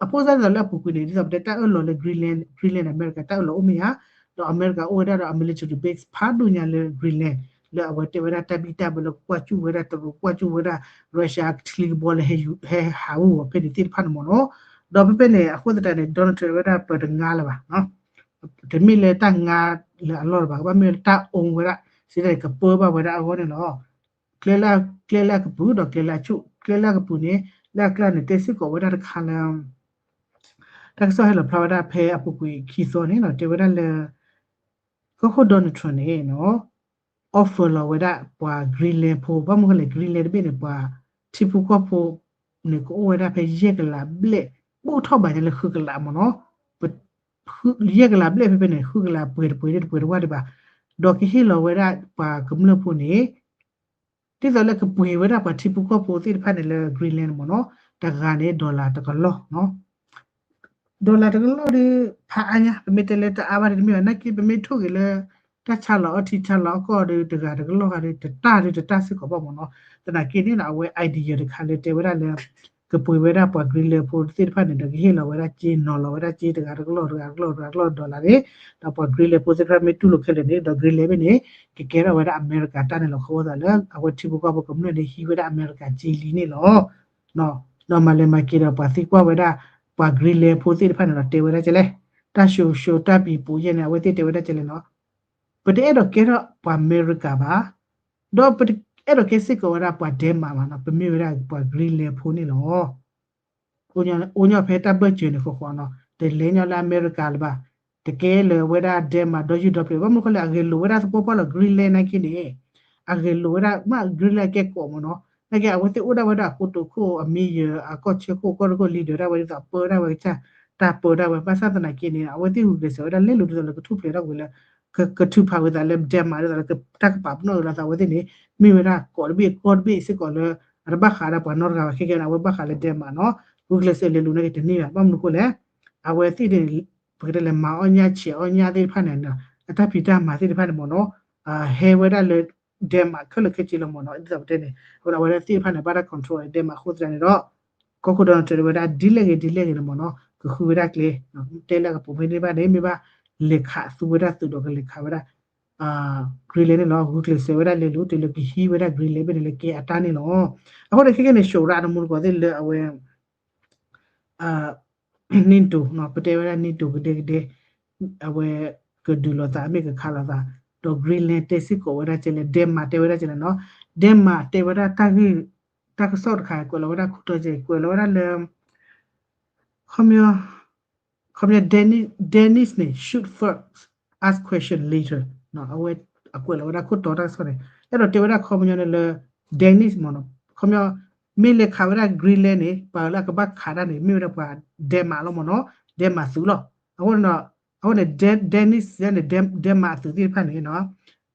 အဖိစၢ်ဒ်သိးလၢအပူၤကွံာ်န့ၣ် ဒ်သိးပတဲတၢ်အၢၣ်လီၤလၢ Greenland, Greenland အမဲရကၤတၢ်အၢၣ်လီၤအိၣ်မ့ၢ်ဧါ. ဒီးအမဲရကၤအိၣ်ဝဲဒၣ်ဒီးအ military base ဖးဒိၣ်ညါလၢ Greenland လၢအဝဲတဲဝဲဒၣ်တၢ်ဘံၣ်တၢ်ဘၢလၢကွၢ်စူၣ်ဝဲဒၣ်တရူး ကွၢ်စူၣ်ဝဲဒၣ် Russia ချံကဘီလၢ ဟဲဟးဂီၤဖဲန့ၣ်သ့ၣ်တဖၣ်န့ၣ်မ့ၢ်နီၤ. ဒီးဖဲဖဲန့ၣ် အဃိသတးန့ၣ် Donald Trump ဝဲဒၣ်ပတငါလၢၤဘၣ်. တမ့ၢ်လၢတၢ်ငါလၢအလီၢ်လၢၤဘၣ်, ကဘၣ်မ့ၢ်လၢတၢ်အိၣ်ဝဲဒၣ် စံးတၢ်န့ၣ် ကပၢဘၣ်ဝဲဒၣ်အဂီၢ်န့ၣ်လီၤ. ကျဲလၢ ကျဲလၢအကပုာ်ဒီးကျဲလၢအဆူၣ်, ကျဲလၢအကပုာ်န့ၣ် လၢအကျါန့ၣ် တဲစ့ၢ်ကီးဝဲဒၣ်တခါလၢ တၢ်ကစီၣ်ဟဲလီၤဖျါဝဲဒၣ်ဖဲအပူၤကွံာ်ခံသီန့ၣ်နီၤ တဲဝဲဒၣ်လၢ ကီၢ်ခိၣ် Donald Trump န့ၣ်နီၤ offer လီၤဝဲဒၣ်ပှၤ Greenland ဖိ, ဘၣ်မနုၤဃိလဲၣ် Greenland တဘ့ၣ်န့ၣ် ပှၤထံဖိကီၢ်ဖိန့ၣ် ကအိၣ်ဝဲဒၣ်ဖဲယဲၢ်ကလးဘျဲၣ်, ဘူးထီၣ်ဘးညါလၢဃုကလးမ့ၢ်နီၤ. ယဲၢ်ကလးဘျဲၣ်ဖဲဖဲန့ၣ် ဃုကလးပှဲၤတပှဲၤ တပှဲၤတဝၢ်ဒံးဘၣ်. ဒီးကဟ့ၣ်လီၤဝဲဒၣ်ပှၤကမျၢၢ်ဖိန့ၣ် ဒ်သိးလၢကပှ့ၤဝဲဒၣ်ပှၤထံဖိကီၢ်ဖိသ့ၣ်တဖၣ်န့ၣ်လၢ Greenland မ့ၢ်နီၤ, တဂၤန့ၣ် dollar တကလီၢ်နီၤ. dollar တကလီၢ်ဒီး ဖးအါညါ ပမ့ၢ်တဲလၢတအါဘၣ်ဒီးတမ့ၢ်ဘၣ်, နာ်က့ပမ့ၢ်ထိၣ်က့ၤလၢ တၢ်ဆါလီၤအီၣ်ထံဆါလီၤအီၣ်ကီၢ်ဒီး တဂၤတကလီၢ်ဂၤဒီး တတၢ်ဒီးတတၢ်စ့ၢ်ကီးဘၣ်မ့ၢ်နီၤ. သနာ်က့န့ၣ်နီၤ အဝဲ idea တခါလၢတဲဝဲဒၣ်လၢ ကပှ့ၤဝဲဒၣ်ပှၤ Greenland ဖိသ့ၣ်တဖၣ်န့ၣ်ဒီး ကဟ့ၣ်လီၤဝဲဒၣ်စ့နီၤလီၤဝဲဒၣ်စ့တဂၤတကလီၢ်တဂၤတကလီၢ်တဂၤတကလီၢ် dollar န့ၣ်, ဒီးပှၤ Greenland ဖိသ့ၣ်တဖၣ်မ့ၢ်တူၢ်လိာ်ခဲလၢာ်န့ၣ် ဒီး Greenland ဘ့ၣ်န့ၣ် ကကဲထီၣ်ဝဲဒၣ်အမဲရကၤတၢ်န့ၣ်လီၤ. ခီဖျိသးလၢ အဝဲထံဖိကီၢ်ဖိကမျၢၢ်န့ၣ် ဟံးဝဲဒၣ်အမဲရကၤစ့လံန့ၣ်လီၤ. ဒီးမၤလဲၤမၤက့ၤဒီးပှၤသံကွၢ်ဝဲဒၣ် ပှၤ Greenland ဖိသ့ၣ်တဖၣ်န့ၣ်ဒီး တဲဝဲဒၣ်ကဲလဲၣ်, တၢ်ၡိၤၡိၤတၢ်ပံၤပူၤယဲၢ်န့ၣ် အဝဲသ့ၣ်တဲဝဲဒၣ်ကဲလဲၣ်နီၤ, ပတအဲၣ်ဒိးကဲထီၣ်ပှၤအမဲရကၤဘၣ်, ဒီးပအဲၣ်ဒိးကဲစ့ၢ်ကီးဝဲဒၣ်ပှၤ Denmark ဘၣ်နီၤ, ပမ့ၢ်ဝဲဒၣ်ပှၤ Greenland ဖိန့ၣ်လီၤ. အိၣ်ညီဖဲတၢ်ဘၢၣ်စၢၤန့ၣ်ဃီဃီနီၤ, တလဲၤညီလၢအမဲရကၤလၢၤဘၣ်, တကဲလၢၤဝဲဒၣ် Denmark ဒီယုၢ်ဒီဖျၢၣ်, ဘၣ်မနုၤဃိလဲၣ် အဂဲၤလိာ်ဝဲဒၣ်သပှၢ်ပှၢ်လီၤ Greenland နာ်က့န့ၣ်, အဂဲၤလိာ်ဝဲဒၣ် မ့ၢ် Greenland ကဲကိးမ့ၢ်နီၤ, နာ်က့အဝဲသ့ၣ်အိၣ်ဒၣ်ဝဲဒၣ်အကိတိာ်ခိၣ်အမံယၢၤ အကီၢ်ဆၢခိၣ်ကီၢ်တခိၣ် leader ဒၣ်ဝဲဒ်သိးပၢဒၣ်ဝဲကစၢ် တၢ်ပၢဒၣ်ဝဲ ဘၣ်ဆၣ်သနာ်က့န့ၣ် အဝဲသ့ၣ်ဂုာ်ကျဲးစၢးဝဲဒၣ်လဲၤလိာ်ဒ်သိးလၢကထူၣ်ဖျဲးထီၣ်ကွံာ်လၢ ကထုးဖးဝဲသးလၢ Denmark ဒ်သိးလၢတၢ်ကပာ်ပနီၣ်အသးဝဲသ့ၣ်န့ၣ် မ့ၢ်ဝဲဒၣ်ကိးတဘ့ၣ်ကိးတဘ့ၣ်စ့ၢ်ကီးလၢ အတဘၣ်ဃးဒီးပှၤနီတဂၤဘၣ် ခဲကဲန့ၣ် အဝဲဘၣ်ဃးလၢ Denmark နီၤ, ဂုာ်ကျဲးစၢးလဲၤလိာ်နာ်က့တန့ၢ်ဘၣ်, ဘၣ်မနုၤဃိလဲၣ်, အဝဲသ့ၣ်န့ၣ် ပကတဲလဲၤမၤအီၣ်ညၣ်ဆဲးအီၣ်ညၣ်သ့ၣ်တဖၣ်န့ၣ် အတၢ်ဖံးတၢ်မၤသ့ၣ်တဖၣ်န့ၣ်မ့ၢ်နီၤ, ဟဲဝဲဒၣ်လၢ Denmark ခဲလၢာ်ခဲဆ့လီၤမ့ၢ်နီၤ, ဒ်သိးပတဲန့ၣ် အဝဲဒၣ်သ့ၣ်တဖၣ်န့ၣ် ဘၣ်တၢ် control Denmark အဃိသတးန့ၣ်ဒီး ကီၢ်ခိၣ် Donald Trump တဲဝဲဒၣ် ဒ်လဲၣ်ဂ့ၤဒ်လဲၣ်ဂ့ၤန့ၣ်မ့ၢ်နီၤ ကဃုဝဲဒၣ်ကျဲ, တဲလၢအကပိာ်မ့ၢ်န့ၢ်ဘၣ်န့ၣ် မ့ၢ်ဘၣ်လဲၤခးသူဝဲဒၣ်သုးဒီးကလဲၤခးဝဲဒၣ် Greenland န့ၣ်လီၤ, ဂုာ်ကျဲးစၢးဝဲဒၣ်လဲၤလိာ်တုၤလၢကဟံးဝဲဒၣ် Greenland ဘ့ၣ်န့ၣ်လၢကဲအတၢ်န့ၣ်လီၤ. အဃိန့ၣ်ခဲကဲန့ၣ် ရှုံးရၣ်တမူတကိးသ့ၣ်လၢအဝဲ NATO နီၤ, ပတဲဝဲဒၣ် NATO ကဒဲကဒဲ, အဝဲ ကဒုးလိာ်သးမ့ၢ်ကခးလိာ်သး, ဒီး Greenland တဲစ့ၢ်ကီးဝဲဒၣ်ကဲလဲၣ်, Denmark တဲဝဲဒၣ်ကဲလဲၣ်နီၤ, Denmark တဲဝဲဒၣ်တၢ်ဂ့ၢ် တၢ်ကစီၣ်တခါ ကွဲးလီၤဝဲဒၣ်ခိၣ်တီကဲ ကွဲးလီၤဝဲဒၣ်လၢ ခီပညီ ခီပညီ Danish န့ၣ် shoot first, ask question later အဝဲအကွဲးလီၤဝဲဒၣ်ခိၣ်တီတၢ်ကစီၣ်န့ၣ် အဲၣ်ဒိးတဲဝဲဒၣ်ခီပညီန့ၣ်လၢ Danish မ့ၢ်နီၤ, ခီပညီ မ့ၢ်လဲၤခးဝဲဒၣ် Greenland န့ၣ် ပှၤလၢအကဘၣ်ခးတၢ်န့ၣ် မ့ၢ်ဝဲဒၣ်ပှၤ Denmark လီၤမ့ၢ်နီၤ, Denmark သုးလီၤ. အဃိန့ၣ် အဃိန့ၣ် Danish န့ၣ် Denmark အသုးသ့ၣ်တဖၣ်န့ၣ်နီၤ,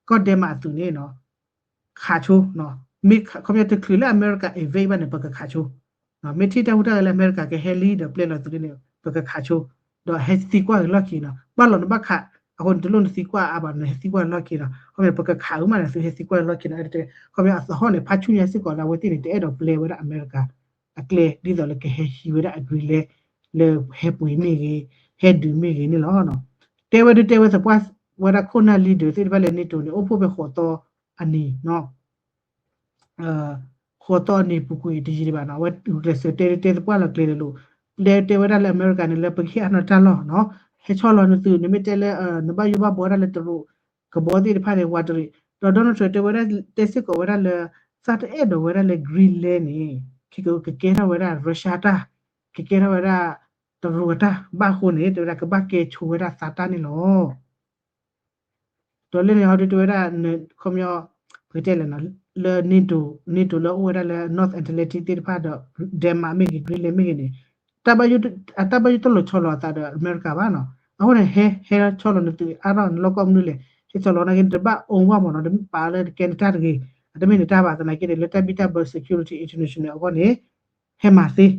ကီၢ် Denmark အသုးန့ၣ်နီၤ ခးဆိ, မ့ၢ်ခီပညီတချုးလၢအမဲရကၤ invade ဘၣ်န့ၣ် ပကခးဆိ, မ့ၢ်ထံၣ်တၢ်ဟူးတၢ်ဂဲၤလၢအမဲရကၤကဟဲလံဒီးပျဲလီၤသုးန့ၣ် ပကခးဆိ, ဒီးဟဲသံကွၢ်ဂ့ၤလီၢ်ခံနီၤ, ဘၣ်လီၤနဘၣ်ခး, အဃိန့ၣ် တလိၣ်နသံကွၢ်အါဘၣ်နီၤ, ဟဲသံကွၢ်လီၢ်ခံနီၤ, ခီမ့ၢ်ပကခးအုးမးန့ၣ် သုဟဲသံကွၢ်လီၢ်ခံနီၤ, ခီမ့ၢ်အသဟီၣ်န့ၣ် ဖးဆူညါစ့ၢ်ကီးလၢအဝဲသ့ၣ်န့ၣ် တအဲၣ်ဒိးပျဲဝဲဒၣ်အမဲရကၤ အကျဲ ဒ်သိးလၢကဟဲဟံးဝဲဒၣ်အ Greenland လၢဟဲပှ့ၤမ့ၢ်ဂ့ၤ, ဟဲဒုးမ့ၢ်ဂ့ၤန့ၣ်လီၤ. တဲဝဲဒုးတဲဝဲသပှၢ်ဝဲဒၣ်ခိၣ်နၢ်လံဒုးသ့ၣ်တဖၣ်လၢ NATO န့ၣ် အိၣ်ဖှိၣ်ဖဲဃိးသီအနံၤနီၤ ဃိးသီအနံၤပူၤကွံာ်တယံာ်ဒံးဘၣ်နီၤ, အဝဲဂုာ်ကျဲးစၢးတဲဒုးတဲသပှၢ်လီၤကျဲၤလၢၤလိၤ, တဲတဲဝဲဒၣ်လၢအမဲရကၤန့ၣ်လၢပကဟ့ၣ်အါနီၤတၢ်လီၢ်နီၤ, ဟဲဆီလီၤနသုး နမ့ၢ်တဲလၢ နဘၣ်ယိၣ်ဘၣ်ဘှီဒၣ်လၢတရူးကဘီသ့ၣ်တဖၣ်န့ၣ် ဝးတရံး, ဒီး Donald Trump တဲဝဲဒၣ် တဲစ့ၢ်ကီးဝဲဒၣ်လၢ သးတအဲၣ်ဒိးဝဲဒၣ်လၢ Greenland န့ၣ် ခဲကကကဲထီၣ်ဝဲဒၣ် Russia တၢ်, ကကဲထီၣ်ဝဲဒၣ် တရူးအတၢ်ဘၣ်အဃိန့ၣ် တဲဝဲဒၣ်ကဘၣ်ကဲဆိဝဲဒၣ်သးတၢ်န့ၣ်လီၤ. ဒီးလၢန့ၣ်ဟီဒုးတဲဝဲဒၣ် ခီပညီ ပကတဲလဲၣ်နီၤ လၢ NATO NATO လၢအိၣ်ဝဲဒၣ်လၢ North Atlantic သ့ၣ်တဖၣ်ဒီး Denmark မ့ၢ်ဂ့ၤ Greenland မ့ၢ်ဂ့ၤန့ၣ် တၢ်ဘၣ်ယိၣ် အတၢ်ဘၣ်ယိၣ်တလိာ်ဆီလီၤအသးဒီးအမဲရကၤဘၣ်နီၤ, အဃိန့ၣ် ဟဲဟဲဆီလီၤနသုးအါထီၣ်နလီၢ်ကီၢ်မနုၤလဲၣ်, ဟဲဆီလီၤနာ်က့န့ၣ် တဘၣ်အိၣ်ဝဲမ့ၢ်နီၤ, တမ့ၢ်ပာ်လၢတကဲနတၢ်တဂ့ၤ, အတမ့ၢ်နတၢ်ဘၣ်သနာ်က့န့ၣ် လၢတၢ်ဘံၣ်တၢ်ဘၢ security international အဂီၢ်န့ၣ် ဟဲမၤသ့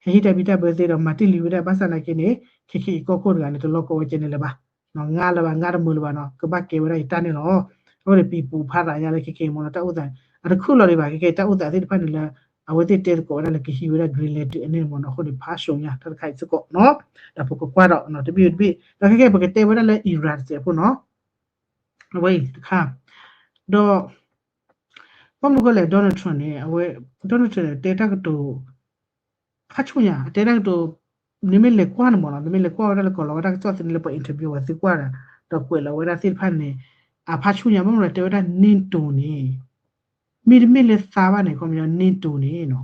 ဟဲဟံးတၢ်ဘံၣ်တၢ်ဘၢသ့ဒီး မၤတ့ၢ်လံဝဲဒၣ် ဘၣ်ဆၣ်သနာ်က့န့ၣ် ခဲကနံၣ်အံၤကီၢ်ခိၣ်တဂၤန့ၣ် တလီၢ်ကီၢ်ဝဲကဲန့ၣ်လၢၤဘၣ်, ငါလၢၤဘၣ် ငါတမုာ်လၢၤဘၣ်နီၤ, ကဘၣ်ကဲဝဲဒၣ်ယတၢ်န့ၣ်လီၤ. အဃိန့ၣ် ပံၤပူၤဖးရၤညါလၢခဲကနံၣ်အံၤမ့ၢ်နီၤ တၢ်အိၣ်သး အတခုၣ်လီၤဒံးဘၣ် ခဲကနံၣ်တၢ်အိၣ်သးသ့ၣ်တဖၣ်န့ၣ်လၢ အဝဲသ့ၣ်တဲသကိးဝဲဒၣ်လၢကဟံးဝဲဒၣ် Greenland တုၤအန့ၣ်မ့ၢ်နီၤ, အဃိန့ၣ် ဖးဆိညါတၢ်တခါအံၤစ့ၢ်ကီးနီၤ, ဒီးပကကွၢ်ဒီး တဘ့ၣ်တဘ့ၣ် ဒီးခဲကနံၣ်အံၤ ပကတဲဝဲဒၣ်လၢ Iran တစဲးဖိနီၤ, အဝဲအံၤတခါ ဒီး ဘၣ်မနုၤဃိလဲၣ် Donald Trump န့ၣ် အဝဲ Donald Trump န့ၣ် တဲတၢ်ကတိၤ ဖးဆူညါ အတဲတၢ်ကတိၤ နမ့ၢ်လဲၤကွၢ်န့ၣ်မ့ၢ်နီၤ, နမ့ၢ်လဲၤကွၢ်ဝဲဒၣ်လၢကီၢ်လီၤဝဲဒၣ်ကစီၣ်သန့လၢပှၤ interview ဝဲသံကွၢ်ဒီး ဒီးကွဲးလီၤဝဲဒၣ်သ့ၣ်တဖၣ်န့ၣ် အဖးဆူညါ ဘၣ်မနုၤလဲၣ် တဲဝဲဒၣ် NATO န့ၣ် မ့တမ့ၢ်လၢသါဘၣ်န့ၣ် ခီပညီ NATO န့ၣ်နီၤ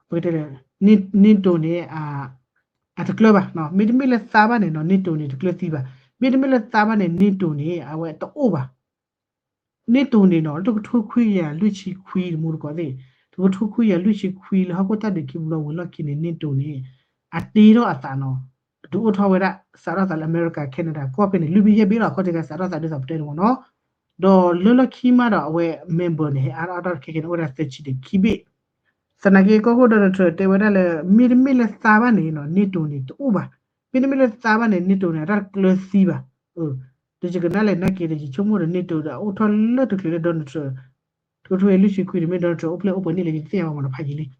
ပကတဲ NATO န့ၣ် အတကျၢၤဘၣ်, မ့တမ့ၢ်လၢသါဘၣ်န့ၣ်နီၤ NATO န့ၣ် တကျၢၤသံဘၣ်, မ့တမ့ၢ်လၢသါဘၣ်န့ၣ် NATO န့ၣ် အဝဲတအိၣ်ဘၣ်. NATO န့ၣ်နီၤ တကထိခွံကယၤလွံၢ်ဆံခွံ တမူတကိးသ့ၣ်, တကထိခွံကယၤလွံၢ်ဆံခွံ လၢဟီၣ်ခိၣ်တၢ်ဒုးခံဘျီဝံၤလီၢ်ခံန့ၣ် NATO န့ၣ် အတ့ထီၣ်အသးနီၤ, ဒုးအိၣ်ထီၣ်ဝဲဒၣ် စးထီၣ်သးလၢအမဲရကၤ Canada ကီၢ်ဖဲန့ၣ် လွံၢ်ဘ့ၣ်ယဲၢ်ဘ့ၣ်လီၤ အခီၣ်ထံးကစးထီၣ်သးဒ်သိးပတဲန့ၣ်မ့ၢ်နီၤ, ဒီးလၢလီၢ်ခံမးဒီးအဝဲ member န့ၣ် ဟဲအါထီၣ်အါထီၣ်ခဲကနံၣ်န့ၣ် အိၣ်ဝဲဒၣ်သၢဆံဒီးခံဘ့ၣ် သနာ်က့ကီၢ်ခိၣ် Donald Trump တဲဝဲဒၣ်လၢ မ့တမ့ၢ်လၢသါဘၣ်န့ၣ်နီၤ NATO န့ၣ် တအိၣ်ဘၣ်, မ့တမ့ၢ်လၢသါဘၣ်န့ၣ် NATO န့ၣ် အတၢ်တကျၢၤသံဘၣ်. ဒီးယကနၣ်လဲၣ်နာ်က့ဒီး ယဆိကမိၣ်ဒီး NATO ဒီး အိၣ်ထီၣ်လၢတချုးလၢ Donald Trump တကထိလွံၢ်ဆံခွံန့ၣ် မ့ၢ် Donald Trump အိၣ်ဖျဲၣ်အိၣ်ပှဲၤန့ၣ်လဲၣ် ယတသ့ၣ်ညါဘၣ်မ့ၢ်နီၤ ဖးယံာ်လံ. အဃိန့ၣ်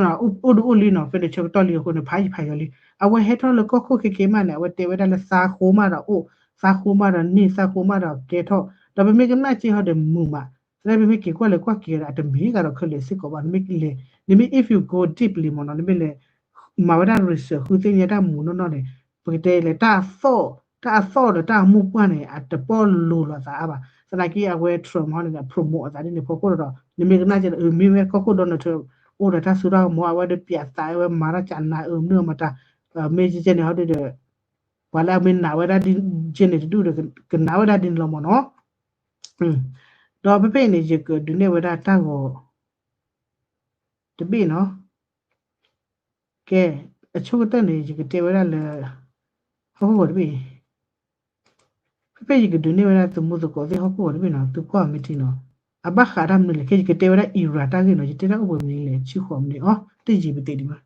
အိၣ်ဒုးအိၣ်လံနီၤ ဖဲန့ၣ်ဆၢကတီၢ်လံအဃိန့ၣ် ဖးယံာ်ဖးယီၤလံ. အဝဲဟဲထီၣ်လၢကီၢ်ခိၣ်ခဲကနံၣ်မးန့ၣ် အဝဲတဲဝဲဒၣ်လၢသါဃိမးဒီးအိၣ်, သါဃိမးဒီးန့ၢ်, သါဃိမးဒီးကဲထီၣ်, ဒီးပမ့ၢ်ကနၣ်က့ဟီဒီးမုာ်မး, သနာ်က့ပမ့ၢ်က့ၤကွၢ်လဲၤကွၢ်က့ၤဒီး အတမ့ၢ်ဂ့ၤဒီးခဲလၢာ်စ့ၢ်ကီးဘၣ်. နမ့ၢ်လဲၤ, နမ့ၢ် if you go deeply မ့ၢ်နီၤ နမ့ၢ်လဲၤ မၤဝဲဒၣ် research ဃုသ့ၣ်ညါတၢ်မူနီၢ်နီၢ်န့ၣ် ပကတဲလဲၣ် တၢ်အသီၣ်, တၢ်အသီၣ်ဒီးတၢ်အမိၢ်ပှၢ်န့ၣ် အတပီၣ်လိၤလိာ်သးအါဘၣ်. သနာ်က့အဝဲ Trump ဟီန့ၣ် promote အသးဒ်န့ၣ်ဖီခိၣ်ဒီး နမ့ၢ်ကနၣ်က့ဒီး မ့ၢ်ဝဲကီၢ်ခိၣ် Donald Trump အိၣ်ဒီးတၢ်စိတၢ်ကမီၤ အဝဲဒီးပၠးသးဝဲမၤတၢ်ကနၤအၢမနုၤအမတၤ မ့ၢ်ကဲန့ၣ်ဟီဒုဒီး ပှၤလၢအမ့ၢ်နာ်ဝဲဒၣ်ကဲန့ၣ်တဒူၣ်ဒီး ကနာ်ဝဲဒၣ်ဒ်န့ၣ်လီၤမ့ၢ်နီၤ. ဒီးဖဲဖဲအံၤန့ၣ် ယကဒုးနဲၣ်ဝဲဒၣ်တၢ်ဂီၤ တဘ့ၣ်နီၤ. ကဲ, အဆိကတၢၢ်န့ၣ် ယကတဲဝဲဒၣ်လၢ ဟီၣ်ခိၣ်ဂီၤတဘ့ၣ်အံၤ, ဖဲဖဲယကဒုးနဲၣ်ဝဲဒၣ်သုးမုၢ်သကိးသ့ၣ်ဟီၣ်ခိၣ်ဂီၤတဘ့ၣ်နီၤ သုကွၢ်မ့ၢ်ထံနီၤ. အဘၣ်ဃးတၢ်မနုၤလဲၣ် ခဲယကတဲဝဲဒၣ် Iran တၢ်ဂ့ၢ်နီၤ ယတဲတၢ်အိၣ်ဘှံးမနုၤလဲၣ် ဆံဃိးမနုၤအီၤ တယံာ်ပသ့ၣ်ဒံးဘၣ်.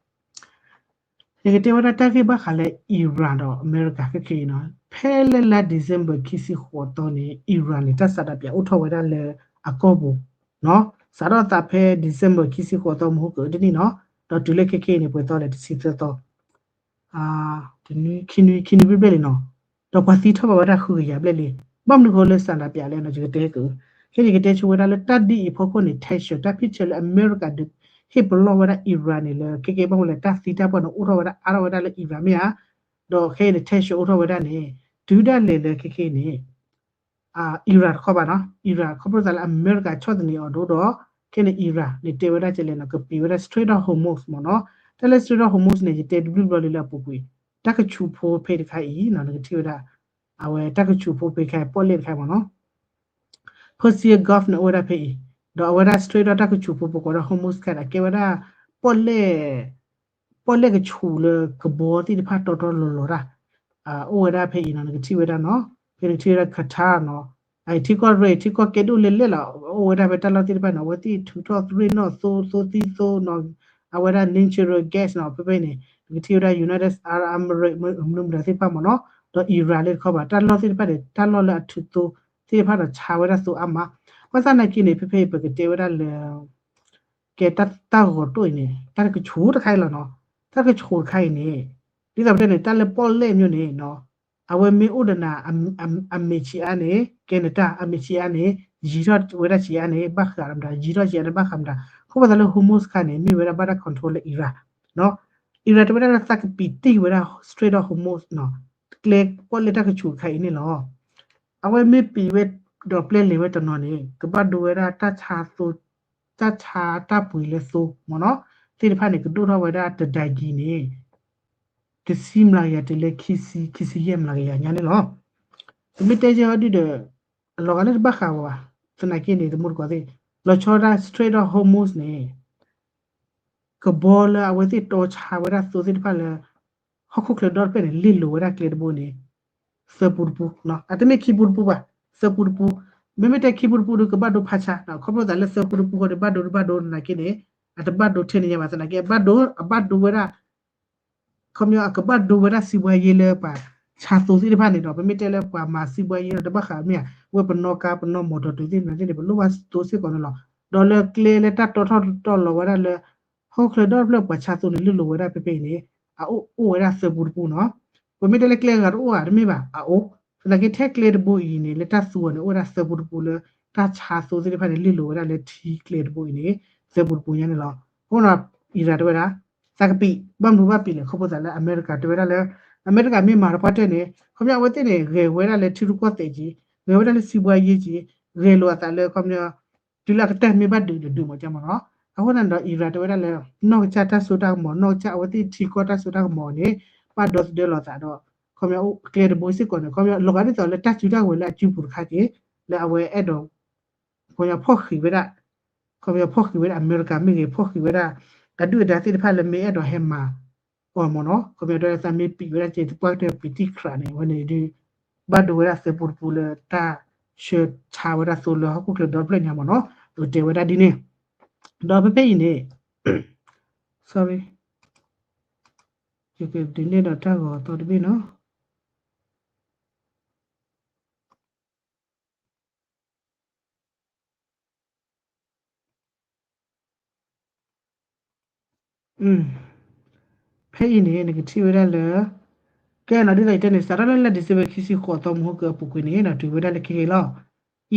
ယကတဲဝဲဒၣ်တၢ်ဂ့ၢ်ဘၣ်ဃးလၢ Iran ဒီးအမဲရကၤခဲခဲအံၤနီၤ ဖဲလၢလါ December ခံဆံဃိးသီန့ၣ် Iran န့ၣ် တၢ်ဆန္ဒပြအိၣ်ထီၣ်ဝဲဒၣ်လၢအကီၢ်ပူၤနီၤ စးထီၣ်သးဖဲ December ခံဆံဃိးသီ မဟါကတနံၣ်နီၤ ဒီးတုၤလၢခဲခဲအံၤန့ၣ် ပှဲၤသီလဲၣ်တဆံသၢသီ တနွံ ခံနွံ ခံနွံဘျဲၣ်ဘျဲၣ်လံနီၤ ဒီးပှၤသံထီၣ်ဘၣ်ဝဲဒၣ်ဃုကယၤဘျဲၣ်လံ. ဘၣ်မနုၤဃိလၢ ဆန္ဒပြ လဲၣ်နီၤ ယကတဲက့ၤ ခဲယကတဲဆိဝဲဒၣ်လၢတၢ်ဒ်အံၤအဖီခိၣ်န့ၣ် tension တၢ်ဖံးဆၢလၢအမဲရကၤဒုးဟ့ၣ်ပလီၢ်ဝဲဒၣ် Iran န့ၣ်လၢ ခဲကဲဘၣ်ဃိလဲၣ် တၢ်သံတၢ်ပှၢ်န့ၣ် အိၣ်ထီၣ်ဝဲဒၣ်အါထီၣ်ဝဲဒၣ်လၢ Iran မ့ၢ်ဧါ. ဒီးခဲအံၤန့ၣ် tension အိၣ်ထီၣ်ဝဲဒၣ်န့ၣ် တုၤဒၣ်လဲာ်လၢခဲခဲအံၤန့ၣ် Iran တခီဘၣ်နီၤ Iran ခီဖျိသးလၢအမဲရကၤဆီၣ်သနံးအီၤဒိၣ်ဒီး ခဲန့ၣ် Iran န့ၣ်တဲဝဲဒၣ်ကလဲၣ်နီၤ ကပံာ်ဝဲဒၣ် Strait of Hormuz မ့ၢ်နီၤ. တၢ်လၢ Strait of Hormuz န့ၣ် ယတဲတဘျုးဘျီလံလၢအပူၤကွံာ် တၢ်ကဆူးဖိဖဲတခါအံၤနီၤ နကထံၣ်ဝဲဒၣ် အဝဲတၢ်ကဆူးဖိဖဲတခါအံၤ ပီၣ်လဲၣ်တခါမ့ၢ်နီၤ Persian Gulf န့ၣ် အိၣ်ဝဲဒၣ်ဖဲအံၤ ဒီးအဝဲဒၣ် Strait ဒီးတၢ်ကဆူးဖိ ပကိးဒၣ် Hormuz တခါန့ၣ် အကဲဝဲဒၣ် ပီၣ်လဲၣ် ပီၣ်လဲၣ်ကဆူးလၢကဘီသ့ၣ်တဖၣ်တီတီလီၤလီၤတၢ် အိၣ်ဝဲဒၣ်ဖဲအံၤနီၤ နကထံၣ်ဝဲဒၣ်နီၤ ဖဲနကထံၣ်ဝဲဒၣ် Qatar နီၤ အထံကီၢ်ရ့ၣ် ထံကီၢ်ကဲဒိၣ်လဲၣ်လဲၣ်လီၤ အိၣ်ဝဲဒၣ်ဖဲတၢ်လီၢ်သ့ၣ်တဖၣ်န့ၣ် အဝဲသ့ၣ်ထုးထီၣ်ရ့ၣ်နီၣ်သိ သိသံသိနီၤ အဝဲဒၣ် natural gas နီၤ ဖဲဖဲန့ၣ် ပကထံၣ်ဝဲဒၣ် United Arab Emirates မနုၤမတၤသ့ၣ်တဖၣ်မ့ၢ်နီၤ, ဒီး Iran လၢတခီဘၣ် တၢ်လီၢ်သ့ၣ်တဖၣ်န့ၣ် တၢ်လီၢ်လၢအထုးသိသ့ၣ်တဖၣ်ဒီးဆါဝဲဒၣ်သိအါမး, ဘၣ်ဆၣ်သနာ်က့န့ၣ် ဖဲဖဲအံၤ ပကတဲဝဲဒၣ်လၢ ကဲတၢ်ဂီၤတိၢ်အံၤန့ၣ် တၢ်တကဆူးတခါအံၤလီၤနီၤ, တၢ်တကဆူးတခါအံၤန့ၣ် ဒ်သိးပတဲန့ၣ် တၢ်လၢပီၣ်လဲၣ်မ့ၢ်န့ၣ်နီၤ, အဝဲမ့ၢ်အိၣ်ဒီးနၤ အမ့ၢ်ဆံးအါန့ၣ် ကဲနတၢ်အမ့ၢ်ဆံးအါန့ၣ် ယံၤထီၣ်ဝဲဒၣ်ဆံးအါန့ၣ် ဘၣ်ဃးမတၤ ယံၤထီၣ်ဆံးအါန့ၣ် ဘၣ်ဃးမတၤ, ခီဖျိသးလၢ Hormuz ခါန့ၣ် မ့ၢ်ဝဲဒၣ်ဘၣ်တၢ် control လၢ Iran နီၤ, Iran တဲဝဲဒၣ်လၢသးကပံးတံၢ်ဝဲဒၣ် Strait of Hormuz နီၤ, ကျဲပီၣ်လဲၣ်တၢ်ကဆူးတခါအံၤန့ၣ်လီၤ. အဝဲမ့ၢ်ပံးဝဲဒီးပျဲလဲၤဝဲတနီၤန့ၣ် ကဘၣ်ဒိဝဲဒၣ်တၢ်ဆါသိ, တၢ်ဆါတၢ်ပှ့ၤလၢသိမ့ၢ်နီၤ, သ့ၣ်တဖၣ်န့ၣ် ကဒိၣ်ထီၣ်ဝဲဒၣ်တဒါကံၤန့ၣ် တဆံမျးကယၤတုၤလၢခံဆံ, ခံဆံယဲၢ်မျးကယၤညါန့ၣ်လီၤ. ပမ့ၢ်တဲကဲအီၤဒ်ဒီး အလီၤဂာ်လၢတဘၣ်ဃးဝဲဘၣ်, သနာ်က့န့ၣ် တမူတကိးသ့ၣ် လီၤဆီဒၣ် Strait of Hormuz န့ၣ် ကဘီလၢအဝဲသ့ၣ်တီဆါဝဲဒၣ်သိသ့ၣ်တဖၣ်လၢ ဟီၣ်ခိၣ်ချၢဒီတဖျၢၣ်န့ၣ် လ့ၣ်လိၤဝဲဒၣ်ကျဲတဘိန့ၣ် သၢပူတပူ, အတမ့ၢ်ခံပူတပူဘၣ်, သၢပူတပူ, မ့မ့ၢ်တဲခံပူတပူဒီး ကဘၣ်ဒိဖးဆါ, ခီဖျိသးလၢသၢပူတပူဃီဒီး ဘၣ်ဒိတဘၣ်ဒိသနာ်က့န့ၣ် အတဘၣ်ဒိထဲန့ၣ်ညါဘၣ်, သနာ်က့ အဘၣ်ဒိ, အဘၣ်ဒိဝဲဒၣ် ခီပညီ အကဘၣ်ဒိဝဲဒၣ်စံးဘှါယ့လၢပှၤဆါသိသ့ၣ်တဖၣ်န့ၣ်ဒီး ပမ့ၢ်တဲလၢပှၤမၤစံးဘှါယ့ဒီး တဘၣ်ဃးမ့ၢ်ဧါ, အဝဲပနီၣ်ကါ ပနီၣ်မီၣ်တီၣ်တုၤသ့ၣ်မနုၤသ့ၣ်န့ၣ် ပလိၣ်ဘၣ်သိစ့ၢ်ကီးန့ၣ်လီၤ. ဒီးလၢကျဲလၢတၢ်တီထီၣ်တီလီၤဝဲဒၣ်လၢ ဟီၣ်ခိၣ်ချၢဒီတဖျၢၣ်ပှၤဆါသိန့ၣ် လ့ၣ်လိၤဝဲဒၣ်ဖဲဖဲအံၤန့ၣ် အအိၣ်အိၣ်ဝဲဒၣ်သၢပူတပူနီၤ. ပမ့ၢ်တဲလၢကျဲဂၤတအိၣ်ဧါ, တမ့ၢ်ဘၣ်, အအိၣ်, သနာ်က့ထဲကျဲတဘိအံၤန့ၣ် လၢတၢ်သူအီၤန့ၣ် အိၣ်ဝဲဒၣ်သၢပူတပူလၢ တၢ်ဆါသိသ့ၣ်တဖၣ်န့ၣ် လ့ၣ်လိၤဝဲဒၣ်လၢထံကျဲတဘိအံၤန့ၣ် သၢပူတပူညါန့ၣ်လီၤ. အဃိနီၤ Iran တဲဝဲဒၣ် သးကပံး, ဘၣ်မနုၤဘၣ်ပံးလဲၣ်, ခီဖျိသးလၢအမဲရကၤတဲဝဲဒၣ်လၢ အမဲရကၤမ့ၢ်မၤတပှၢ်တၢၢ်န့ၣ် ခီပညီအဝဲသ့ၣ်န့ၣ် ဂဲၤဝဲဒၣ်လၢထံရူၢ်ကီၢ်သဲးက့ၤ, ဂဲၤဝဲဒၣ်လၢစံးဘှါယ့က့ၤ, ဂဲၤလိာ်အသးလၢခီပညီ တုၤလၢအကတၢၢ်မ့ၢ်ဘၣ်ဒုးဒီးဒုးမးကမးနီၤ. အဃိန့ၣ်ဒီး Iran တဲဝဲဒၣ်လၢ နီၢ်ကစၢ်တၢ်စိတၢ်ကမီၤ, နီၢ်ကစၢ်အဝဲသ့ၣ်ထံကီၢ်တၢ်စိတၢ်ကမီၤန့ၣ် ဘၣ်ဒီသဒၢလိာ်သးဒီး ခီပညီကျဲတဘိစ့ၢ်ကီးန့ၣ် ခီပညီလီၤဂာ်ဒ်သိးလၢတၢ်စုတၢ်ကဝဲၤလၢအစုပူၤတခါက့ၤ လၢအဝဲအဲၣ်ဒိး ခီပညီဖီၣ်ဃံးဝဲဒၣ်, ခီပညီဖီၣ်ဃံးဝဲဒၣ်အမဲရကၤမ့ၢ်ဂ့ၤ, ဖီၣ်ဃံးဝဲဒၣ် အဒုၣ်အဒါသ့ၣ်တဖၣ်လၢမ့ၢ်အဲၣ်ဒိးဟဲမၤအီၤမးနီၤ. ခီပညီတဲဝဲဒၣ်သးမ့ၢ်ပံးဝဲဒၣ်က့ၤ သပှၢ်ကတၢၢ်ပံးတံၢ်ခရးန့ၣ် အဝဲန့ၣ်ဒုး ဘၣ်ဒိဝဲဒၣ်သၢပူတပူလၢတၢ်ဆှၢဆါဝဲဒၣ်သိလၢဟီၣ်ခိၣ်ချၢဒီတဖျၢၣ်ညါမးနီၤ. အကတဲဝဲဒၣ်ဒ်န့ၣ် ဒီးဖဲဖဲအံၤန့ၣ် sorry ယကဒုးနဲၣ်ဒီးတၢ်ဂီၤအသီတဘ့ၣ်နီၤ. ဖဲအံၤန့ၣ် နကထံၣ်ဝဲဒၣ်လၢ ကဲနီၤ ဒ်သိးယတဲန့ၣ် စးထီၣ်လၢလါ December ခံဆံဃိးသီမုၢ်ဟူကၢအပူၤကွံာ်န့ၣ်နီၤ တုၤဝဲဒၣ်လၢခဲက့ၤလီၤ.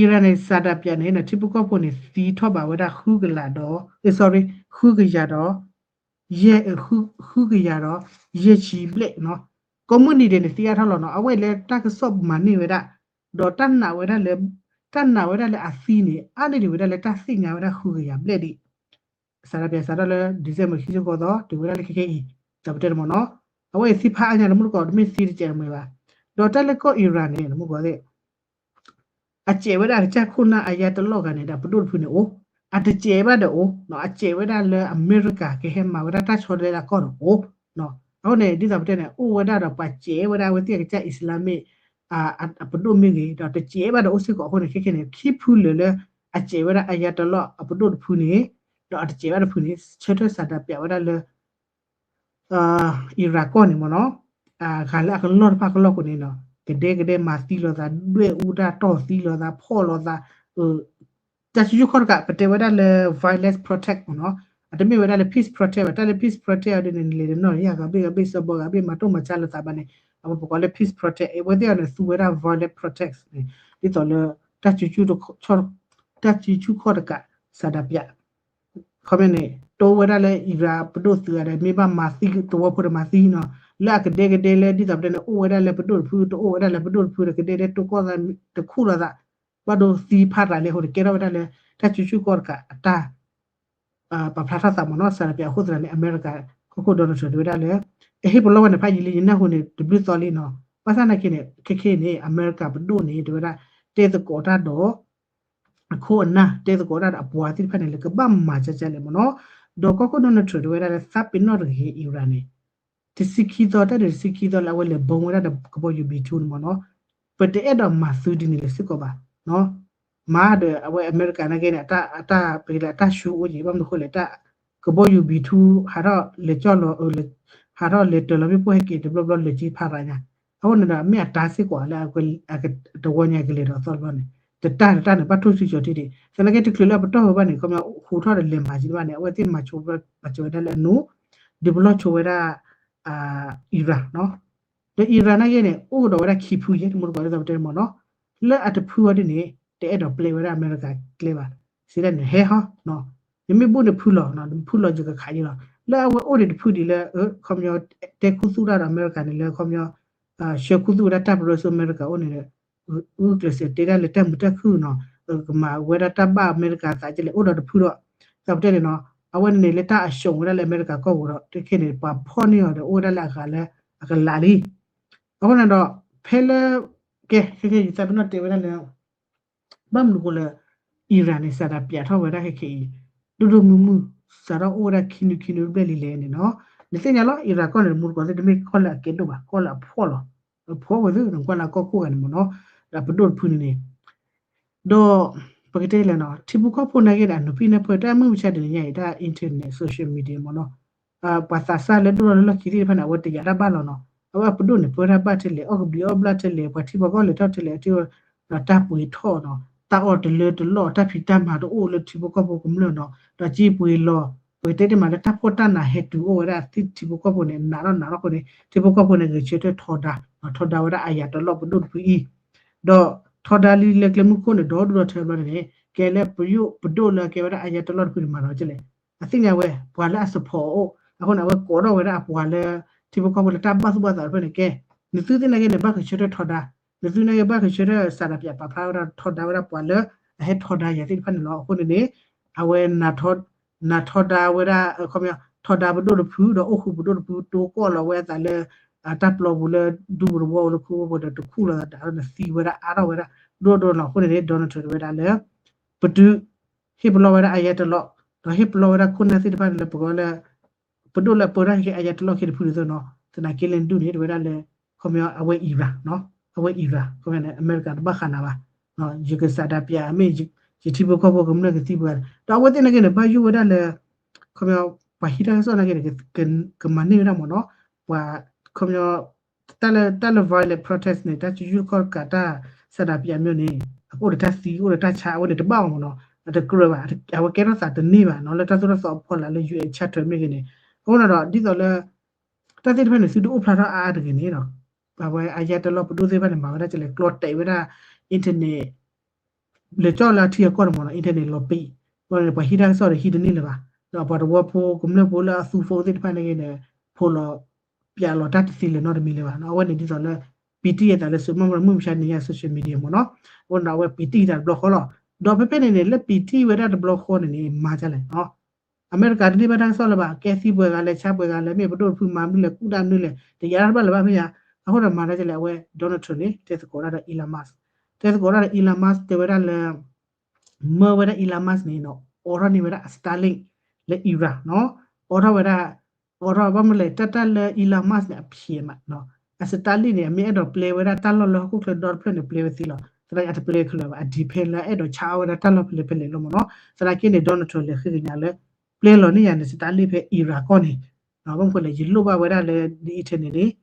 Iran န့ၣ် စၤဒးပၠးန့ၣ်နီၤ ထံဖိကီၢ်ဖိန့ၣ် သံထီၣ်ဘးဝဲဒၣ်ဃုကလးဒီး sorry ဃုကယၤဒီး ယဲၢ် ဃုကယၤဒီး ယဲၢ်ဆံဘျဲၣ်နီၤ. ကိးမုၢ်နံၤဒဲးန့ၣ် သံအါထီၣ်လီၤနီၤ. အဝဲလၢတၢ်ကစီၣ်မၤန့ၢ်ဝဲဒၣ် ဒီးတၢ်နာ်ဝဲဒၣ်လၢ တၢ်နာ်ဝဲဒၣ်လၢအသံန့ၣ် အါန့ၢ်ဒံးဝဲဒၣ်လၢတၢ်သ့ၣ်ညါဝဲဒၣ်ဃုကယၤဘျဲၣ်ဒံး စးထီၣ်ပၠး စးထီၣ်လၢ December ခံဆံဃိးသီ တုၤဝဲဒၣ်လၢခဲက့ၤအံၤ ဒီးပတဲတမးနီၤ. အဝဲအံၤသံဖးအါညါ တမူတကိး တမ့ၢ်သံတစဲးတမှဲၤဘၣ်. ဒီးတၢ်လၢကီၢ် Iran န့ၣ် တမူတကိးသ့ၣ် အစဲးဝဲဒၣ်အကစၢ်ခိၣ်နၢ် Ayatollah ဂၤန့ၣ်ဒီး ပဒိၣ်တဖုန့ၣ်အိၣ်, အတစဲးဘၣ်ဒီးအိၣ်, အစဲးဝဲဒၣ်လၢအမဲရကၤကဟဲမၤဝဲဒၣ်တၢ်ဆီတလဲလၢအကီၢ်ဒီးအိၣ်. အဃိန့ၣ် ဒ်သိးပတဲန့ၣ် အိၣ်ဝဲဒၣ်ဒီးပှၤစဲးဝဲဒၣ်အဝဲသ့ၣ်အကစၢ် Islamic အပဒိၣ်မ့ၢ်ဂ့ၤ ဒီးတစဲးဘၣ်ဒီးအိၣ်စ့ၢ်ကီးအဃိန့ၣ် ခဲက့ၤန့ၣ် ခံဖုလၢာ်လၢ အစဲးဝဲဒၣ် Ayatollah အပဒိၣ်တဖုန့ၣ် ဒီးအတစဲးဘၣ်တဖုန့ၣ် ဆၢထၢၣ်စးဒးပၠးဝဲဒၣ်လၢ Iran ကီၢ်န့ၣ်မ့ၢ်နီၤ, ဂၤလၢအကလီၢ်တဖၣ်ကလီၢ်ကိးန့ၣ်နီၤ ကဒဲကဒဲမၤသံလိာ်သး ဒွဲၣ်အူဒၣ်တီၢ်သံလိာ်သး ဖီၣ်လိာ်သး, တၢ်စုဆူၣ်ခီၣ်တကး ပတဲဝဲဒၣ်လၢ violence protect မ့ၢ်နီၤ, အတမ့ၢ်ဝဲဒၣ်လၢ peace protect ဘၣ်, တၢ်လၢ peace protect အီၤဒ်န့ၣ် နလဲၤတနီၣ်ယၤဂၤဘ့ၣ်ဂၤဘ့ၣ် စီၤဘီဂၤဘ့ၣ် မၤတိၢ်မၤဆါလိာ်သးဘၣ်န့ၣ် အဝဲပကိးလၢ peace protect အဝဲသ့ၣ်အီၤန့ၣ် သူဝဲဒၣ် violence protect န့ၣ် ဒ်သိးလၢ တၢ်စုဆူၣ်ခီၣ်တကး စးဒးပၠး ခီမ့ၢ်န့ၣ် တိဝဲဒၣ်လၢ Iran ပဒိၣ်သုးဂၤဒီး မ့ၢ်ဘၣ်မၤသံသဝီဖိဒီးမၤသံနီၤ, လၢအကဒဲကဒဲလၢ ဒ်သိးပတဲန့ၣ် အိၣ်ဝဲဒၣ်လၢပဒိၣ်တဖု တအိၣ်ဝဲဒၣ်လၢပဒိၣ်တဖုဒီး ကဒဲဒဲတိၢ်ကီၢ်သးတခူၣ်လိာ်သး, ဘၣ်ဒိသံဖးရၤလံအဃိန့ၣ် ကဲထီၣ်ဝဲဒၣ်လၢ တၢ်စုဆူၣ်ခီၣ်တကးအတၢ် ပာ်ဖျါထီၣ်သးမ့ၢ်နီၤ, စးဒးပၠးအဃိသတးန့ၣ် အမဲရကၤ ကီၢ်ခိၣ် Donald Trump တဲဝဲဒၣ်လၢ အဟ့ၣ်ပလီၢ်ဝဲန့ၣ်ဖးယံာ်လံ ယနၢ်ဟူန့ၣ် တဘျုးသီလံနီၤ, ဘၣ်ဆၣ်နာ်က့န့ၣ် ခဲခဲအံၤန့ၣ် အမဲရကၤပဒိၣ်န့ၣ် တဲဝဲဒၣ် တဲသကိးတၢ်ဒီး အခိၣ်အနၢ် တဲသကိးတၢ်ဒီးအပှၤသ့ၣ်တဖၣ်န့ၣ် လၢကဘၣ်မၤကၢကၢလဲၣ်မ့ၢ်နီၤ, ဒီးကီၢ်ခိၣ် Donald Trump တဲဝဲဒၣ်လၢ သးပ့ၤနီၣ်တဂ့ၤ Iran န့ၣ် တဆံခံသီ တၢ်ဒုးတဆံခံသီလၢအဝဲလဲၤဘီဝဲဒၣ်ဒီးကဘီယူၤ B two န့ၣ်မ့ၢ်နီၤ, ပတအဲၣ်ဒိးမၤသုဒ်န့ၣ်လၢၤစ့ၢ်ကီးဘၣ်, မၤဒီးအဝဲအမဲရကၤနာ်က့န့ၣ် အတၢ်ပကတဲလၢအတၢ်ဆူအအိၣ်က့ၤ ဘၣ်မနုၤအဃိလဲၣ် ကဘီယူၤ B two ဟးထီၣ်လဲၤကၠီၣ်လီၤ ဟး ဟးထီၣ်လဲၤတၢၤလီၤမ့ၣ်ပိၢ်ဟဲက့ၤတဘျီဘျီလၢာ်က့ၤဖးရၤညါ, အဃိန့ၣ်ဒီး မ့ၢ်အတၢ်စ့ၢ်ကီးလၢအက တဝီညါကလဲၤဒီးအသီတဘျီန့ၣ် တတၢ်တတၢ်န့ၣ် ဘၣ်ထိၣ်စုကၠီၤထံဒံး သနာ်က့ တချုးလၢအပတီၢ်ဝဲဘၣ်န့ၣ် ခီပညီ ဟူးထီၣ်ဒီးလဲၤမၤက့ၤဘၣ်န့ၣ် အဝဲသ့ၣ်မၤဆိဝဲ မၤစၢၤဝဲဒၣ်လၢအနူ ဒုးပလီၢ်ဆိဝဲဒၣ် Iran နီၤ. ဒီး Iran နာ်က့န့ၣ် အိၣ်ဒီးဝဲဒၣ်ခံဖုယဲ တမူတကိးဒ်သိးပတဲမ့ၢ်နီၤ, လၢအတဖုအီၤဒ်န့ၣ် တအဲၣ်ဒိးပျဲဝဲဒၣ်အမဲရကၤကျဲဘၣ်, စံးဒ်န့ၣ် ဟဲဟီ နမ့ၢ်ဘူၣ်န့ၣ်ဖုလီၤ, နဖုလီၤယကခးယံလီၤ. လၢအဝဲအိၣ်ဒံးတဖုဒံးလၢ ခီပညီ တဲခူသူၣ်တၢ်ဒီးအမဲရကၤန့ၣ်လၢ ခီပညီ ဆှၢခူသူၣ်ဝဲဒၣ်တၢ်ပရၢဆူအမဲရကၤအိၣ်န့ၣ် ဂုာ်ကျဲးစၢးတဲဒၣ်လၢတၢ်မုာ်တၢ်ခုၣ်နီၤ, ကမၤဝဲဒၣ်တၢ်ဘၣ်အမဲရကၤသးကလဲၣ် အိၣ်ဒီးတဖုဒီး သးပတဲန့ၣ်နီၤ, အဝဲန့ၣ်န့ၣ်လၢတၢ်အရှုံးဝဲဒၣ်လၢအမဲရကၤကီၢ်ပူၤဒီး တခါန့ၣ် ပှၤဖီၣ်န့ၢ်အီၤဒီးအိၣ်ဝဲဒၣ်လၢအဂၤလၢအကလးလံ. အဃိန့ၣ်ဒီး ဖဲလၢ ကဲ ခဲခဲယသးပ့ၤနီၣ်တဲဝဲဒၣ်လၢ ဘၣ်မနုၤဃိလၢ Iran န့ၣ် စးဒၣ်ပျးထီၣ်ဝဲဒၣ်ခဲခဲအံၤ ဒိၣ်ဒိၣ်မုၢ်မုၢ် စးထီၣ်အိၣ်ဝဲဒၣ်ခံနွံခံနွံဘျဲၣ်လံလဲၣ်န့ၣ်နီၤ, နသ့ၣ်ညါလီၤ Iran ကီၢ်န့ၣ် မူတကိးသ့ၣ်တမ့ၢ်ကီၢ်လၢအကဲဒိၣ်ဘၣ် ကီၢ်လၢအဖှီၣ်လီၤ, အဖှီၣ်ဝဲသ့ၣ် နကွၢ်လၢအကီၢ်ခိၣ်ဂၤန့ၣ်မ့ၢ်နီၤ, ဒီးပဒိၣ်တဖုန့ၣ်န့ၣ် ဒီး ပကတဲလဲၣ်နီၤ ထံဖိကီၢ်ဖိနာ်က့ဒီး အနုာ်ဖံနၢ်ပၢၢ်တၢ်မုၢ်မဆါတနံၤညါအံၤ တၢ် internet social media မ့ၢ်နီၤ, ပှၤသးစၢ်လၢဒိၣ်ထီၣ်လၢလီၢ်ခံသ့ၣ်တဖၣ်န့ၣ် အဝဲတယာ်တၢ်ဘၣ်လီၤနီၤ, အဝဲအပဒိၣ်န့ၣ် ပၢတၢ်ဘၣ်ထဲလဲၣ် အီၣ်ကဘျံးအီၣ်ဘျၣ်ထဲလဲၣ် ပှၤထံဖိကီၢ်ဖိလဲၤထီၣ်ထဲလဲၣ် ထံ တၢ်ပှ့ၤထီၣ်နီၤ, တၢ်အီၣ်တလၢတလီၢ် တၢ်ဖံးတၢ်မၤတအိၣ်လၢထံဖိကီၢ်ဖိကမျၢၢ်နီၤ, ဒီးစ့ပှ့ၤလီၤ, ပကတဲတ့ၢ်မးလၢတၢ်ဖှီၣ်တၢ်နးဟဲတုၤအိၣ်ဝဲဒၣ်သ့ၣ်ထံဖိကီၢ်ဖိန့ၣ် နးထီၣ်နးထီၣ်အဃိန့ၣ် ထံဖိကီၢ်ဖိန့ၣ် ဂဲၤဆၢထၢၣ်ထီဒါ, ထီဒါဝဲဒၣ် Ayatollah ပဒိၣ်တဖုအံၤ, ဒီးထီဒါလံလၢကျဲမုၢ်ခိၣ်န့ၣ် ဒီဒူၣ်ဒီထၢဘျီန့ၣ်န့ၣ် ကဲလၢပဒိၣ်လၢအကဲဝဲဒၣ် Ayatollah တဖုန့ၣ် မၤလီၤကလဲၣ်, အသ့ၣ်ညါဝဲ ပှၤလၢအ support အအိၣ်, အဃိန့ၣ် အဝဲကိးထီၣ်ဝဲဒၣ်အပှၤလၢ ထံဖိကီၢ်ဖိလၢတၢ်ဘၣ်သူၣ်ဘၣ်သးတဖၣ်န့ၣ်ကဲ, နသုသ့ၣ်နာ်က့န့ၣ် ဘၣ်ဂဲၤဆၢထၢၣ်ထီဒါ, နသုနာ်က့ဘၣ်ဂဲၤဆၢထၢၣ်စးဒၣ်ပၠးပာ်ဖျါဝဲဒၣ်ထီဒါဝဲဒၣ်ပှၤလၢ အဟဲထီဒါယၤသ့ၣ်တဖၣ်န့ၣ်လီၤ. အဃိန့ၣ်န့ၣ် အဝဲ နးထီဒါဝဲဒၣ် ခီပညီ ထီဒါပဒိၣ်တဖု ဒီးအိၣ်ဃုာ်ပဒိၣ်တဖု တိကီၢ်လီၤဝဲအသးလၢ တၢ်ပျီပူၤလၢ ဒူပူၤတဝီပူၤလၢခိခိၣ်ဖိဒီးတခူၣ်လီၤသးဒီးနသံဝဲဒၣ်အါထီၣ်ဝဲဒၣ် ဒိၣ်ဒိၣ်လီၤ. အဃိန့ၣ်န့ၣ် Donald Trump တဲဝဲဒၣ်လၢ ပတုၤ ဟ့ၣ်ပလီၢ်ဝဲဒၣ် Ayatollah ဒီးဟ့ၣ်ပလီၢ်ဝဲဒၣ်ခိၣ်နၢ်သ့ၣ်တဖၣ်န့ၣ်လၢပဂီၢ်လၢ ပဒိၣ်လၢအပၢတၢ်ခဲ Ayatollah ခံတဖုန့ၣ်သိးနီၤ သနာ်က့လဲၣ်ဒူၣ်န့ၣ် တဲဝဲဒၣ်လၢ ခီပညီ အဝဲ Iran နီၤ အဝဲ Iran ခီပညီန့ၣ် အမဲရကၤတဘၣ်ဃးနၤဘၣ်, ယကစးဒၣ်ပၠးမ့ၢ် ယထံဖိကီၢ်ဖိကမျၢၢ်ကသံပှၤ ဒီးအဝဲသ့ၣ်နာ်က့န့ၣ် ဘၣ်ယိၣ်ဝဲဒၣ်လၢ ခီပညီ ပှၤဟံးတၢ်ကစီၣ်နာ်က့န့ၣ် ကမၤန့ၢ်ဝဲဒၣ်မ့ၢ်နီၤ ပှၤ ခီပညီ တၢ်လၢ တၢ်လၢ violent protest န့ၣ် တၢ်စုဆူၣ်ခီၣ်ကးတၢ်စးဒၣ်ပၠးမ့ၢ်န့ၣ် အကအိၣ်ဒီးတၢ်သံ အိၣ်ဒီးတၢ်ဆါ အဝဲန့ၣ်တဘၣ်အီၤမ့ၢ်နီၤ အတကြၢးဘၣ် အဝဲကဲထီၣ်သးတန့ၢ်ဘၣ်နီၤ လၢတၢ်သိၣ်တၢ်သီအဖီလာ်လၢ ယူၣ်အဲၣ် charter မ့ၢ်ဂ့ၤန့ၣ် အဃိန့ၣ်ဒီး ဒ်သိးလၢ တၢ်သ့ၣ်တဖၣ်န့ၣ် သုတအိၣ်ဖျါထီၣ်အါအါတဂ့ၤန့ၣ်နီၤ အဝဲ Ayatollah ပဒိၣ်သ့ၣ်တဖၣ်န့ၣ် မၤဝဲဒၣ်ကလဲၣ် ကျီတဲာ်ဝဲဒၣ် internet လဲၤကၠီၣ်လၢအထံအကီၢ်န့ၣ်မ့ၢ်နီၤ internet လီၤပံး ဘၣ်န့ၣ် ပှၤဟံးတၢ်ကစီၣ်ဒီးဟံးတန့ၢ်လၢၤဘၣ် ဒီးပှၤတဝၢဖိကမျၢၢ်ဖိလၢအသူ phone သ့ၣ်တဖၣ်နာ်က့န့ၣ် ဖိးလီၤ ပၠးလီၤတၢ်တသ့လၢၤနီတမံၤလၢၤဘၣ်နီၤ အဝဲန့ၣ်ဒ်သိးလၢ ပံတံၢ်အသးလၢ စိမၢ်မရမုၢ်မဆါန့ၣ်ညါ social media မ့ၢ်နီၤ အဃိန့ၣ်ဒီး အဝဲပံတံၢ်တၢ်တဘျီဃီလီၤ ဒီးဖဲဖဲန့ၣ်န့ၣ် လၢပံတံၢ်ဝဲဒၣ်တဘျီဃီန့ၣ်န့ၣ် မၤဒ်လဲၣ်နီၤ အမဲရကၤတန့ၢ်ဘၣ်တၢ်ကစီၣ်လၢၤဘၣ် ကဲသံပှဲၤဂၤလဲၣ် ဆါပှဲၤဂၤလဲၣ် မ့ၢ်ပဒိၣ်တဖုမၤမနုၤလဲၣ် ကူၣ်တၢ်မနုၤလဲၣ် တယာ်တၢ်တဘၣ်လၢၤဘၣ်ဖဲယၤ အဃိဒီးမၤဒ်လဲၣ် အဝဲ Donald Trump န့ၣ် တဲသကိးတၢ်ဒီး Elon Musk တဲသကိးတၢ်ဒီး Elon Musk တဲဝဲဒၣ်လၢ မၢဝဲဒၣ် Elon Musk န့ၣ်နီၤ အိးထီၣ်န့ၢ်ဝဲဒၣ်အ Starlink လၢ Iran နီၤ အိးထီၣ်ဝဲဒၣ် အိးထီၣ်ဘၣ်မနုၤလဲၣ် တၢ်တၢ်လၢ Elon Musk န့ၣ် အဖျဲးမးနီၤ အ Starlink န့ၣ် အမ့ၢ်အဲၣ်ဒိးပျဲဝဲဒၣ်တၢ်လီၢ်လၢဟီၣ်ခိၣ်ချၢဒီတဖျၢၣ်န့ၣ် ပျဲဝဲသ့လီၤ သနာ်က့အတပျဲခဲလၢာ်ဘၣ် အ depend လၢအဲၣ်ဒိးဆါအီၣ်ဝဲဒၣ်တၢ်လီၢ်ဖဲလဲၣ်ဖဲလဲၣ်လီၤမ့ၢ်နီၤ သနာ်က့န့ၣ် Donald Trump လဲၤဃ့ကညးလၢ ပျဲလီၤန့ၢ်ယၤန့ၣ် Starlink ဖဲ Iran ကီၢ်န့ၣ် ဘၣ်မနုၤလဲၣ် ယလိၣ်ဘၣ်ဝဲဒၣ်လၢ internet န့ၣ်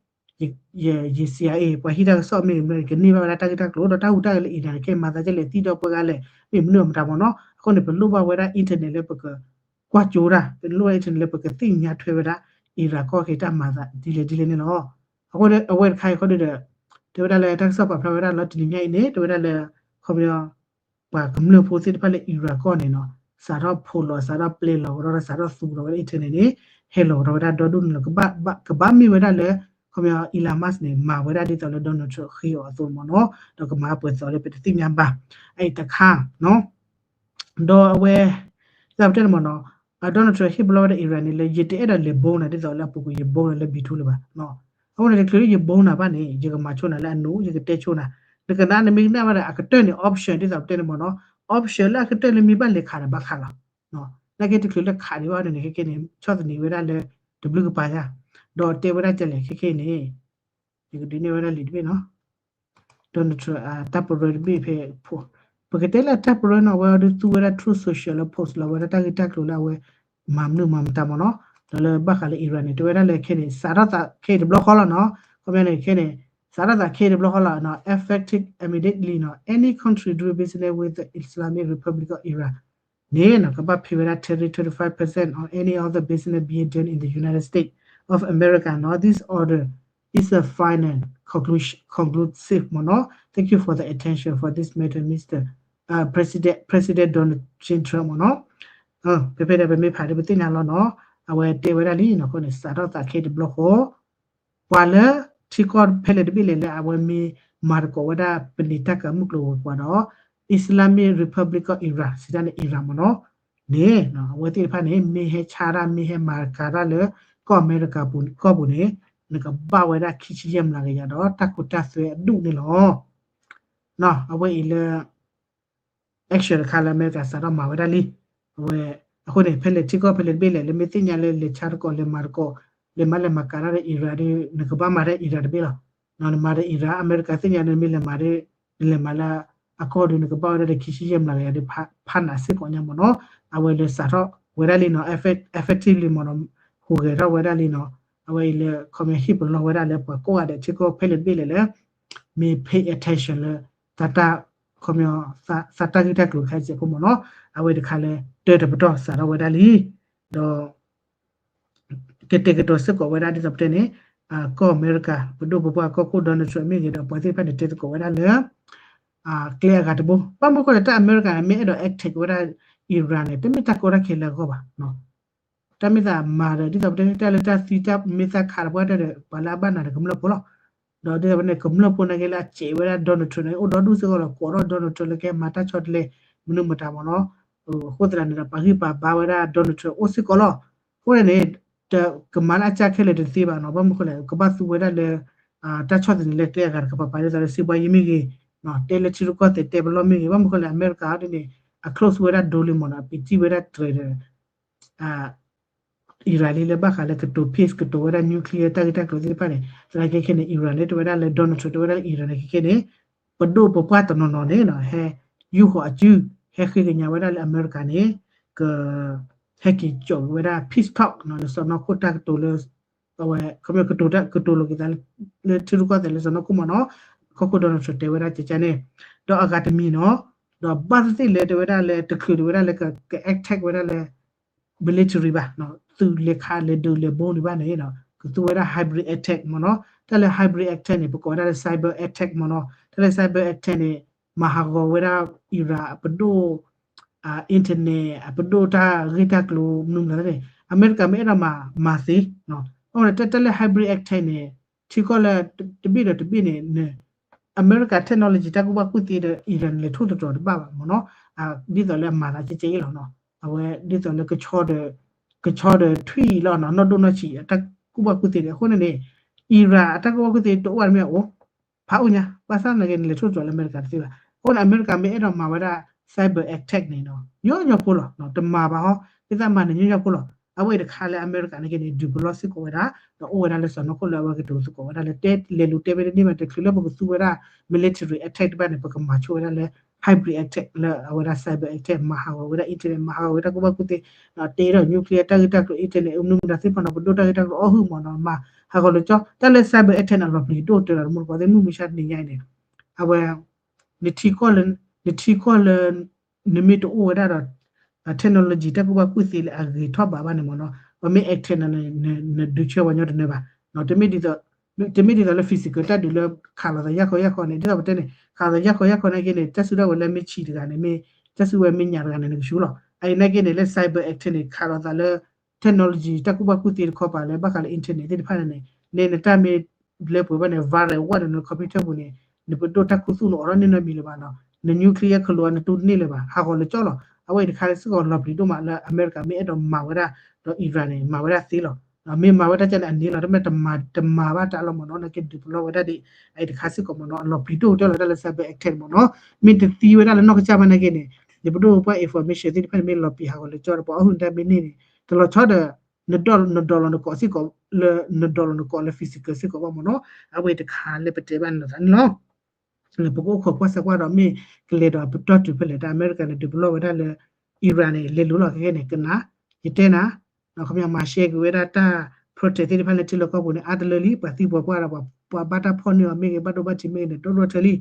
ယ ယ CIA ပှၤဟံးတၢ်ကစီၣ်မ့ၢ်ဂ့ၤ ကန့ၢ်ဘၣ်ဝဲဒၣ်တၢ်ဂ့ၢ်တၢ်ကျိၤ ဒီးတၢ်ဟူးတၢ်ဂဲၤလၢ Iran န့ၣ် ကဲမၤသးဒ်လဲၣ် သံဒီးပှဲၤဂၤလဲၣ် မ့ၢ်မနုၤအမတၤမ့ၢ်နီၤ အဃိန့ၣ် ပလိၣ်ဘၣ်ဝဲဒၣ် internet လၢပက ကွၢ်ကၠိတၢ် ပလိၣ်ဘၣ် internet လၢပကသ့ၣ်ညါထွဲဝဲဒၣ် Iran ကီၢ်က့ၤတၢ်မၤသးဒ်လဲၣ်ဒ်လဲၣ်န့ၣ်လီၤ. အဃိန့ၣ် အဝဲတခါအံၤဃီဒီး တဲဝဲဒၣ်လၢတၢ်ကစီၣ်ပာ်ဖျါဝဲဒၣ်လီၤတနံၤညါအံၤန့ၣ် တဲဝဲဒၣ်လၢ ခီပညီ ပှၤကမျၢၢ်ဖိသ့ၣ်တဖၣ်လၢ Iran ကီၢ်န့ၣ်နီၤ စးထီၣ်ဖိးလီၤ စးထီၣ်ပျဲလီၤကဒီး စးထီၣ်သူကဒီးဝဲဒၣ် internet န့ၣ် ဟဲလီၤကဒီးဝဲဒၣ်ဒီဒူၣ်န့ၣ်လီၤ. ကဘၣ်မ့ၢ်ဝဲဒၣ်လၢ ခီပညီ Elon Musk န့ၣ် မၤဝဲဒၣ်ဒ်သိးလၢ Donald Trump ဃ့အီၤအသိးမ့ၢ်နီၤ ဒီးကမၤပှဲၤသိးလၢပတသ့ၣ်ညါဘၣ် အအံၤတခါနီၤ ဒီးအဝဲ ဒ်သိးပတဲန့ၣ်မ့ၢ်နီၤ Donald Trump ဟ့ၣ်ပလီၢ်ဝဲဒၣ် Iran န့ၣ်လၢ ယတအဲၣ်ဒိးလဲၤဘိးနၤ ဒ်သိးလၢအပူၤကွံာ် ယဘိးနၤလၢ veto လၢၤဘၣ်. အဃိန့ၣ် တချုးလၢယဘိးနၤဘၣ်န့ၣ် ယကမၤဆိနၤလၢအနူ ယကတဲဆိနၤ နကနၣ် နမ့ၢ်ကနၣ်ဘၣ်ဒီး အကတၢၢ်န့ၣ် option ဒ်သိးပတဲန့ၣ်မ့ၢ်နီၤ option လၢအကတၢၢ်လၢမ့ၢ်ဘၣ်လဲၤခးဒီး ဘၣ်ခးလီၤ. နာ်က့ တချုးလၢခးဒံးဘၣ်န့ၣ် ခဲကဲန့ၣ် ဆီၣ်သနံးဝဲဒၣ်လၢ တဘျုးကပၤယါ ဒီးတဲဝဲဒၣ်ကလဲၣ် ခဲကဲန့ၣ် ယကဒုးနဲၣ်ဝဲဒၣ်လံာ်တဘ့ၣ်နီၤ Donald Trump တၢ်ပရၢတဘ့ၣ်ဖဲ ပကတဲလၢတၢ်ပရၢနီၤ အဝဲဒုးသူဝဲဒၣ် Truth Social လၢ post လီၤဝဲဒၣ်တၢ်ဂ့ၢ်တၢ်ကျိၤလၢအဝဲ မၤမနုၤမၤမတၤမ့ၢ်နီၤ ဒီးလၢဘၣ်ဃးလၢ Iran န့ၣ် တဲဝဲဒၣ်လၢခဲန့ၣ် စးထီၣ်သးခဲအံၤတဘျီဃီလီၤနီၤ, ခီပညီန့ၣ် ခဲန့ၣ် စးထီၣ်သးခဲအံၤတဘျီဃီလီၤနီၤ, effective immediately နီၤ, any country doing business with Islamic Republic of Iran န့ၣ်နီၤ ကဘၣ် pay ဝဲဒၣ် tariff twenty-five percent on any other business being done in the United States of America နီၤ, this order is a final conclusion conclusive မ့ၢ်နီၤ, thank you for the attention for this matter Mister President President Donald J Trump မ့ၢ်နီၤ, ဖဲဖဲဒီးပမ့ၢ်ဖးဒီးပသ့ၣ်ညါလီၤနီၤ, အဝဲတဲဝဲဒၣ်လံနီၤ, အဃိန့ၣ် စးထီၣ်သးခဲအံၤတဘျီဃီ ပှၤလၢထံကီၢ်ဖဲလဲၣ်တဘ့ၣ်လဲၣ်လၢအဝဲမ့ၢ်မၤသကိးဝဲဒၣ်ပနံာ်တၢ်ကမူၣ်ကျိၤဝဲၤကွာ်ဒီး Islamic Republic of Iran စံးတၢ်န့ၣ် Iran မ့ၢ်နီၤ, န့ၣ် အဝဲသ့ၣ်တဖၣ်န့ၣ် မ့ၢ်ဟဲဆါတၢ် မ့ၢ်ဟဲမၤကၤတၢ်လၢကီၢ်အမဲရကၤပူၤ ကီၢ်ပူၤန့ၣ် နကဘၣ်ဝဲဒၣ်ခံဆံယဲၢ်မျးကယၤဒီးတၢ်ခိတၢ်သွဲအဒူၣ်န့ၣ်လီၤ. အဝဲအံၤလၢ action တခါလၢအမဲရကၤစးထီၣ်မၤဝဲဒၣ်လံ. အဝဲ အဃိန့ၣ် ဖဲလဲၣ်ထံကီၢ်ဖဲလဲၣ်တဘ့ၣ်လဲၣ် လၢမ့ၢ်သ့ၣ်ညါလၢလဲၤဆါသကိး လဲၤမၤသကိး လဲၤမၤလဲၤမၤကၤတၢ်ဒီး Iran ဒီး နကဘၣ်မၤတၢ် Iran တဘ့ၣ်လီၤ. နမၤဒီး Iran အမဲရကၤသ့ၣ်ညါန့ၣ် မ့ၢ်လဲၤမၤဒီး နလဲၤမၤလၢအကီၢ်ဒီး နကဘၣ်ဝဲဒၣ်ဒီးခံဆံယဲၢ်မျးကယၤဒီး ဖးနးစ့ၢ်ကီးညါမ့ၢ်နီၤ. အဝဲလၢစးထီၣ်ဝဲဒၣ်လံနီၤ effect- effectively မ့ၢ်နီၤ ဟူးဂဲၤထီၣ်ဝဲဒၣ်လံနီၤ. အဝဲအံၤလၢ ခီပညီဟ့ၣ်ပလီၢ်ဝဲဒၣ်လၢပှၤကိးဂၤဒဲး ထံကီၢ်ဖဲလဲၣ်တဘ့ၣ်လဲၣ်လၢ မ့ၢ် pay attention လၢ သးတၢ် ခီပညီ သးတၢ်ဂ့ၢ်တၢ်ကျိၤတခါစဲးဖိမ့ၢ်နီၤ. အဝဲတခါလၢ တၢတပတီၢ်စးထီၣ်ဝဲဒၣ်လံ. ဒီး ကတဲာ်ကတီၤစ့ၢ်ကီးဝဲဒၣ်ဒ်သိးပတဲန့ၣ် ကီၢ်အမဲရကၤ ပဒိၣ်ပပှၢ်ကီၢ်ခိၣ် Donald Trump မ့ၢ်ဂ့ၤဒီး ပှၤသ့ၣ်တဖၣ်န့ၣ် တဲသကိးဝဲဒၣ်လၢ ကျဲအဂၤတဘိ ဘၣ်မနုၤဃိလဲၣ် တၢ်အမဲရကၤန့ၣ် မ့ၢ်အဲၣ်ဒိး attack ဝဲဒၣ် Iran န့ၣ် တမ့ၢ်တၢ်ကီတၢ်ခဲလၢအဂီၢ်ဘၣ်. တၢ်မ့ၢ်သးမၤဒီး ဒ်သိးပတဲန့ၣ် တၢ်လၢတၢ်သံတၢ်မ့ၢ်သၣ်ခးတပှၢ်တၢ်ဒီး ပှၤလၢအဘၣ်နၤဒီးကမျၢၢ်ဖိလီၤ. ဒီးဒ်သိးပတဲန့ၣ် ကမျၢၢ်ဖိနာ်က့လၢအစဲးဝဲဒၣ် Donald Trump န့ၣ် အိၣ်ဒီဒူၣ်စ့ၢ်ကီးလီၤ. ကိးထီၣ် Donald Trump လၢကဟဲမၤတၢ်ဆီတလဲ မနုၤမတၤမ့ၢ်နီၤ. အဃိသတးန့ၣ်ဒီး ပှၤဂံၢ်ပှၤဘါဝဲဒၣ် Donald Trump အိၣ်စ့ၢ်ကီးလီၤ. အဃိန့ၣ်န့ၣ် ကမၤလၢအကၢ်ခဲလၢာ်တသ့ဘၣ်နီၤ. ဘၣ်မနုၤဃိလဲၣ် ကဘၣ်သူဝဲဒၣ်လၢ တၢ်ဆီၣ်သနံးလၢကျဲအဂၤတကပၤပၤ ဒ်သိးလၢစံးဘှါယံမ့ၢ်ဂ့ၤ, တဲလၢထံရူၢ်ကီၢ်သဲးတဲပလီၢ်မ့ၢ်ဂ့ၤ, ဘၣ်မနုၤဃိလဲၣ် အမဲရကၤအံၤန့ၣ် အ close ဝဲဒၣ်ဒိလံမ့ၢ်နီၤ, အပံာ်တံၢ်ဝဲဒၣ်တြဲၤဒီး Iran လံလၢဘၣ်ဃးလၢကတိၤ peace ကတိၤဝဲဒၣ် nuclear တၢ်ဂ့ၢ်တၢ်ကျိၤသ့ၣ်တဖၣ်န့ၣ် သနာ်က့ခဲန့ၣ် Iran လၢတဝဲဒၣ်လၢ Donald Trump တဝဲဒၣ်လၢ Iran န့ၣ်ခဲခဲန့ၣ် ပဒိၣ်ပပှၢ်တနီၤနီၤန့ၣ် ဟဲယူာ်ဃီၤအစု ဟဲဃ့ကညးဝဲဒၣ်လၢအမဲရကၤန့ၣ် က ဟဲက့ၤကၠီၣ်ဝဲဒၣ် peace talk လၢစီၢ်နီၤခိၣ်တၢ်ကတိၤလၢ အဝဲ ခီပညီကတိၤတၢ်ကတိၤလိာ်က့ၤသး လၢထံရူၢ်ကီၢ်သဲးလၢစီၢ်နီၤခိၣ်မ့ၢ်နီၤ, ကီၢ်ခိၣ် Donald Trump တဲဝဲဒၣ်ကကန့ၣ်, ဒီးအဂၤတမံၤနီၤ, ဒီးဘၣ်သ့ၣ်သ့ၣ်လၢတဲဝဲဒၣ်လၢ တချုးတဲဝဲဒၣ်လၢက attack ဝဲဒၣ်လၢ military ဘၣ်, သုးလဲၤခးလဲၤဒုးလဲၤဘိန့ၣ်ဘၣ်န့ၣ် ကသူဝဲဒၣ် hybrid attack မ့ၢ်နီၤ, တၢ်လၢ hybrid attack န့ၣ် ပကိးဝဲဒၣ်လၢ cyber attack မ့ၢ်နီၤ, တၢ်လၢ cyber attack န့ၣ် မၤဟးဂီၤဝဲဒၣ် Iran အပဒိၣ် internet အပဒိၣ်တၢ်ဂ့ၢ်တၢ်ကျိၤမနုၤမတၤန့ၣ် အမဲရကၤမ့ၢ်အဲၣ်ဒိးမၤ မၤသ့, အဃိန့ၣ် တၢ်လၢ hybrid attack န့ၣ် ထံကီၢ်လၢတဘ့ၣ်ဒီးတဘ့ၣ်န့ၣ် အမဲရကၤ technology တၢ်ကူၣ်ဘၣ်ကူၣ်သ့ဒီး Iran လဲၤထိၣ်သတြီၤတဘၣ်ဘၣ်မ့ၢ်နီၤ, ဒ်သိးလၢအမၤသးကဲကဲအံၤလီၤနီၤ, အဝဲဒ်သိးလၢ ကဆီဒီးထွံၣ်အံၤလီၤနီၤ, နီၢ်ဒိၣ်နီၢ်ဆံးအတၢ်ကူၣ်ဘၣ်ကူၣ်သ့န့ၣ် အဃိန့ၣ်န့ၣ် Iran အတၢ်ကူၣ်ဘၣ်ကူၣ်သ့တအိၣ်ဘၣ်တမ့ၢ်အအိၣ်, ဖးအိၣ်ညါ ဘၣ်ဆၣ်သနာ်က့န့ၣ် လဲၤထိၣ်သတြီၤလၢအမဲရကၤတသ့ဘၣ်. အဃိန့ၣ် အမဲရကၤမ့ၢ်အဲၣ်ဒိးမၤဝဲဒၣ် cyber attack န့ၣ်နီၤ ညီညီဖိလီၤ, တမၤဘၣ်ဟီ ဒ်သိးမၤန့ၣ်ညီညီဖိလီၤ. အဝဲအံၤတခါလၢအမဲရကၤန့ၣ်က့န့ၣ် ဒုးပလီၢ်စ့ၢ်ကီးဝဲဒၣ် ဒီးအိၣ်ဝဲဒၣ်လၢစီၢ်နီၤခိၣ်လၢအဝဲကတိၤသကိးဝဲဒၣ်လၢတဲလဲၤလူၤတဲဝဲတန့ၢ်ဘၣ်, တချုးလၢပကသူဝဲဒၣ် military attack တဘၣ်န့ၣ် ပကမၤဆိဝဲဒၣ်လၢ hybrid attack လၢအဝဲဒၣ် cyber attack မၤဟးဂီၤဝဲဒၣ် internet မၤဟးဂီၤဝဲတၢ်ကူၣ်ဘၣ်ကူၣ်သ့, တဲဒီး nuclear တၢ်ဂ့ၢ်တၢ်ကျိၤ internet မနုၤမတၤသ့ၣ်တဖၣ်နီၤ ပဒိၣ်တၢ်ဂ့ၢ်တၢ်ကျိၤအီၣ်ဟုၣ်မ့ၢ်နီၤ မၤဟးဂီၤလၢကၠီ တၢ်လၢ cyber attack န့ၣ် အလီၤပျံၤဒိၣ်ကတၢၢ်လီၤတမူတကိးသ့ၣ် မုၢ်မဆါတနံၤညါအံၤန့ၣ် အဝဲ နထံကီၢ်လၢ နမ့ၢ်တအိၣ်ဝဲဒၣ်ဒီး technology တၢ်ကူၣ်ဘၣ်ကူၣ်သ့လၢအဂ့ၤထီၣ်ဘးဘၣ်န့ၣ်မ့ၢ်နီၤ ပမ့ၢ် attack န့ၣ် နဒုးဆၢပှၤညီတနၢၤဘၣ်, တမ့ၢ်ဒ်သိးလၢ physical တၢ်ဒုးလၢခးလိာ်သးယၢ်ခီယၢ်ခီန့ၣ် ဒ်သိးပတဲန့ၣ် ခးလိာ်သးယၢ်ခီယၢ်ခီန့ၣ်က့န့ၣ် တၢ်စုကဝဲၤလၢမ့ၢ်ဆံးတဂၤန့ၣ် မ့ၢ်တၢ်စုကဝဲၤမ့ၢ်ညၣ်တဂၤန့ၣ် နကဆူလီၤ. အအံၤနာ်က့န့ၣ် လၢ cyber attack န့ၣ် ခးလိာ်သးလၢ technology တၢ်ကူၣ်ဘၣ်ကူၣ်သ့တခီပၤလၢဘၣ်ဃးလၢ internet သ့ၣ်တဖၣ်န့ၣ် နနတၢ်မ့ၢ်လၢပှဲၤဘၣ်န့ၣ် virus ဝဲဒီးန computer ပူၤန့ၣ် နပဒိၣ်တၢ်ခူသူၣ်န့ၣ် အိးထီၣ်န့ၢ်နီတမံၤလၢၤဘၣ်နီၤ န nuclear ခလိာ်နတူၢ်တန့ၢ်လၢၤဘၣ် ဟးဂီၤလၢကၠီလီၤ. အဝဲအံၤတခါလၢစ့ၢ်ကီးလီၤပျံၤဒိၣ်မးလၢအမဲရကၤမ့ၢ်အဲၣ်ဒိးမၤဝဲဒၣ် ဒီး Iran န့ၣ် မၤဝဲဒၣ်သ့လီၤ. မ့ၢ်မၤဝဲဒၣ်ကၠီန့ၣ် အန့ၣ်လီၤ တမ့ၢ်တမၤဘၣ်တၢ်လီၤမ့ၢ်နီၤ နာ်က့ဒုးပလီၢ်ဝဲဒၣ်ဒ် အအံၤတခါစ့ၢ်ကီးမ့ၢ်နီၤ အလီၤပျံၤဒိၣ်ကတၢၢ်လီၤတၢ်လၢ cyber attack မ့ၢ်နီၤ မ့ၢ်တသံဝဲဒၣ်လၢနီၢ်ကစၢ်ဘၣ်နာ်က့န့ၣ် ယပဒိၣ်ပှၤ information သ့ၣ်တဖၣ်န့ၣ် မ့ၢ်လီၤပျံၤဟးဂီၤလၢကၠီဒီး ပှၤအီၣ်ဟုၣ်တၢ်မ့ၢ်န့ၢ်န့ၣ် တလီၤဆီဒီး နဒိးလီၤနကိးစ့ၢ်ကီးလၢ နဒိးလီၤနကိးလၢ physical စ့ၢ်ကီးဘၣ်မ့ၢ်နီၤ အဝဲအံၤတခါလၢပတဲဘၣ်န့ၣ်လီၤသးန့ၣ်လီၤ. ပကအိၣ်ခိးကွၢ်စၢၤကွၢ်ဒီးမ့ၢ်ကလဲၤဒီးပတီၢ်တုၤဖဲလဲၣ် တၢ်အမဲရကၤန့ၣ် ဒုးပလီၢ်ဝဲဒၣ်လၢ Iran န့ၣ် လဲၤလိၤလီၤခဲခဲန့ၣ် ကနၣ် ယတဲနၤ ခီပညီမၤရှဲက့ၤဝဲဒၣ်တၢ် protest သ့ၣ်တဖၣ်လၢထံလီၢ်ကီၢ်ပူၤန့ၣ် အါတလၢလံ ပှၤသံပှၤပှၢ်ဒီး ပှၤဘၣ်တၢ်ဖီၣ်န့ၢ်အီၤမ့ၢ်ဂ့ၤ ဘၣ်ဒိဘၣ်ထံးမ့ၢ်ဂ့ၤန့ၣ် ဒိၣ်ဒိၣ်ထၢလံ.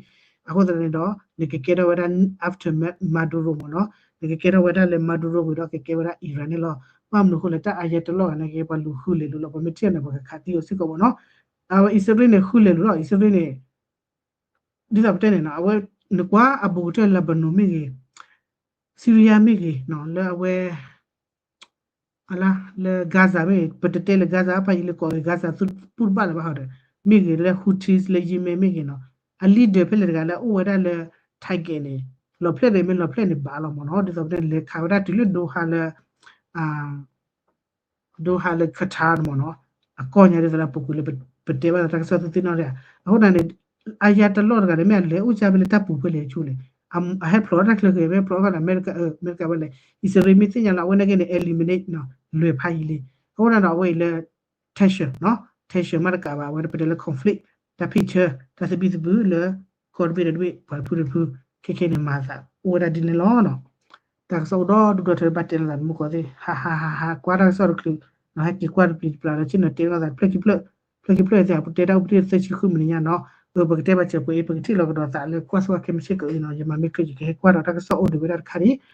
အဃိသတးန့ၣ်ဒီး နကကဲထီၣ်ဝဲဒၣ် after Maduro မ့ၢ်နီၤ, နကကဲထီၣ်ဝဲဒၣ်လၢ Maduro ဝံၤဒီးကကဲဝဲဒၣ် Iran န့ၣ်လီၤ. ဘၣ်မနုၤအဃိလဲၣ် တၢ် Ayatollah ဂၤန့ၣ်က့ ပှၤလူၤဃုလဲၤလိာ်လီၤ ပှၤမ့ၢ်ထံၣ်အီၤန့ၣ် ပှၤကခးသံအီၤစ့ၢ်ကီးမ့ၢ်နီၤ. အဝဲအံၣ်စရ့လးန့ၣ် ဃုလဲၤလိာ်လီၤ အံၣ်စရ့လးန့ၣ် ဒ်သိးပတဲန့ၣ်နီၤ အဝဲ နကွၢ်အဘူးကတၢၢ် Lebanon မ့ၢ်ဂ့ၤ Syria မ့ၢ်ဂ့ၤနီၤ လၢအဝဲ အလါ လၢ Gaza မ့ၢ်ဂ့ၤ ပတတဲလၢ Gaza ဖးယံၤလၢကိးဂ့ၤ Gaza သူၣ်ပူၣ်တဘၣ်လၢၤဘၣ်ဟီဒီး မ့ၢ်ဂ့ၤလၢ Houthis လၢ Yemen မ့ၢ်ဂ့ၤနီၤ အ leader ဖဲလဲၣ်တဂၤလၢအအိၣ်ဝဲဒၣ်လၢ target န့ၣ် လီၤဖျဲၣ်ဒီးမ့ၢ်လီၤဖျဲၣ်န့ၣ်ဘၣ်လီၤမ့ၢ်နီၤ ဒ်သိးပတဲန့ၣ် လဲၤခးဝဲဒၣ်တုၤလၢ Doha လၢ Doha လၢ Qatar န့ၣ်မ့ၢ်နီၤ အကီၢ်ညါဒ်သိးလၢအပူၤကွံာ်လၢ ပတဲဘၣ်သးတၢ်ကစီၣ်သ့ၣ်သ့ၣ်နီၣ်ဒၣ် အဃိသတးန့ၣ် Ayatollah တဂၤန့ၣ် မ့ၢ်အလဲၤအိၣ်ကၢ်ဖဲလၢတၢ်ပူၤဖဲလဲၣ်ဆူလဲၣ် အဟဲဖျိးတၢ်ချၢဃဲၤ မ့ၢ်ဖျိးထီၣ်ဒီး America အ America ဝဲလဲၣ် အံၣ်စရ့လးမ့ၢ်သ့ၣ်ညါလီၤ အဝဲန့ၣ်က့န့ၣ် eliminate နီၤ လွဲၢ်ဖးယံၤလံ အဃိသတးဒီးအဝဲအံၤလၢ tension နီၤ tension မ့ၢ်တကးဘၣ် အဝဲပတဲလၢ conflict တၢ်ဖံးဆၢ တၢ်သဘံၣ်သဘုၣ်လၢ ကီၢ်တဘ့ၣ်ဒီးတဘ့ၣ် ပှၤတဖုတဖု ခဲခဲန့ၣ် မၤသးအိၣ်ဝဲဒၣ်ဒ်န့ၣ်လီၤနီၤ တၢ်ကစီၣ်အိၣ်ဒီဒူၣ်ဒီထၢဘၣ်တဲလိာ်သးန့ၣ် မူကီၢ်သ့ၣ် ဟးဟးဟးဟး ကွၢ်တၢ်ကစီၣ်တချုးနီၤ ဟဲက့ၤကွၢ်တပျံၤတပျါဒီး ဆ့ၣ်နီၤတဲလိာ်သး ဖျၢၣ်ခံဖျၢၣ် ဖျၢၣ်ခံဖျၢၣ်သ့ၣ် ပတဲတၢ်အိၣ်ပတံၢ်သၢဆံဃုမံးနံးညါနီၤ အၢ ပကတဲဘၣ်စၢၤပှဲၤအံၤ ပကထံၣ်လီၤကဒီးသးလၢကွၢ်ဆိဝဲခဲမုၢ်ဆ့ၣ်ကီးအံၤနီၤ ယမၤမ့ၢ်ချုးယကဟဲကွၢ်ဒီးတၢ်ကစီၣ်အိၣ်ဒံးဝဲဒၣ်တခါဒံး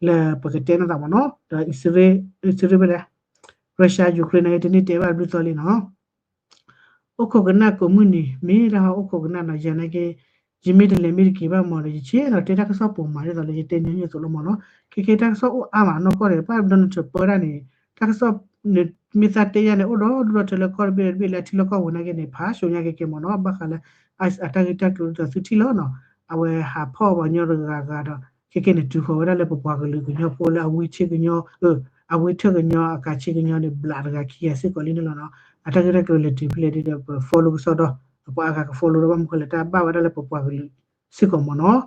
လၢပကတဲလိာ်သးမ့ၢ်နီၤ ဒီးအံၣ်စရ့လး အံၣ်စရ့လးဖဲလဲၣ် Russia Ukraine န့ၣ် တန့ၢ်တဲဘၣ်ဘျုးသီလံနီၤ အိၣ်ခိးကနၣ်ကိးမုၢ်နံၤ မ့ၢ်တၢ်ဟီအိၣ်ခိးကနၣ်နီၤ ယၤနာ်က့ ယမ့ၢ်တလဲၤမ့ၢ်တက့ၤဘၣ်မ့ၢ်ဒီး ယဆ့ၣ်နီၤတဲတၢ်ကစီၣ်ပိာ်မးဒ်သိးလၢယတဲညီနုၢ်အသိးလီၤမ့ၢ်နီၤ ခဲခဲတၢ်ကစီၣ်အိၣ်အါမးနီၢ်ကီၢ်ဒီး ဘၣ် Donald Trump ပၢဒၣ်န့ၣ် တၢ်ကစီၣ် မ့ၢ်သးတဲယၤန့ၣ် အိၣ်ဒီဒူၣ်ဒီထၢလၢကီၢ်တဘ့ၣ်တဘ့ၣ်လၢအထံလီၢ်ကီၢ်ပူၤနာ်က့န့ၣ် ဖးဆှိညါကဲကဲမ့ၢ်နီၤ ဘၣ်ဃးလၢ ICE အတၢ်ဂ့ၢ်တၢ်ကျိၤဒ်သိးသုထံၣ်လီၤနီၤ အဝဲဟးဖီၣ်ပှၤကညီတဂၤဂၤဒီး ခဲခဲန့ၣ် တုၤဃီၤဝဲဒၣ်လၢပပှၤကလုာ်ကညီဖိလၢအဝံထၢကညီ အဝံထၢကညီအကးဆ့ကညီန့ၣ် ဘျးတဂၤခံဂၤစ့ၢ်ကီးလံန့ၣ်လီၤနီၤ အတၢ်ဂ့ၢ်တၢ်ကျိၤလဲၤတုၤဖဲလဲၣ်ဒ်ဒီး ပ follow ကစီၣ်ဒီး အပှၤအါဂၤက follow ဒီးဘၣ်မနုၤဃိလဲၣ် တၢ်ဘၣ်ဝဲဒၣ်လၢပပှၤကလုာ်စ့ၢ်ကီးမ့ၢ်နီၤ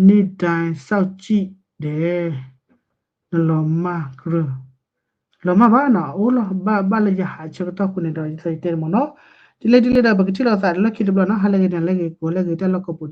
နေ့တိုင်းစောင့်ကြည့်တယ် နလီၤမၢ်ကြၢး လီၤမၢ်ဘၣ်နီၤ အိၣ်လီၤ ဘၣ်ဘၣ်လၢယဟးဆၢကတီၢ်ဃိန့ၣ်ဒီး ယသးယတဲတမ့ၢ်နီၤ တုၤလၢတုၤလၢဒီး ပကထံၣ်လိာ်သးလၢခံတဘျီနီၤ ဟါလၢဂ့ၤ နၤလၢဂ့ၤ ကိးလၢဂ့ၤ တၢ်လီၢ်ကိးပူၤ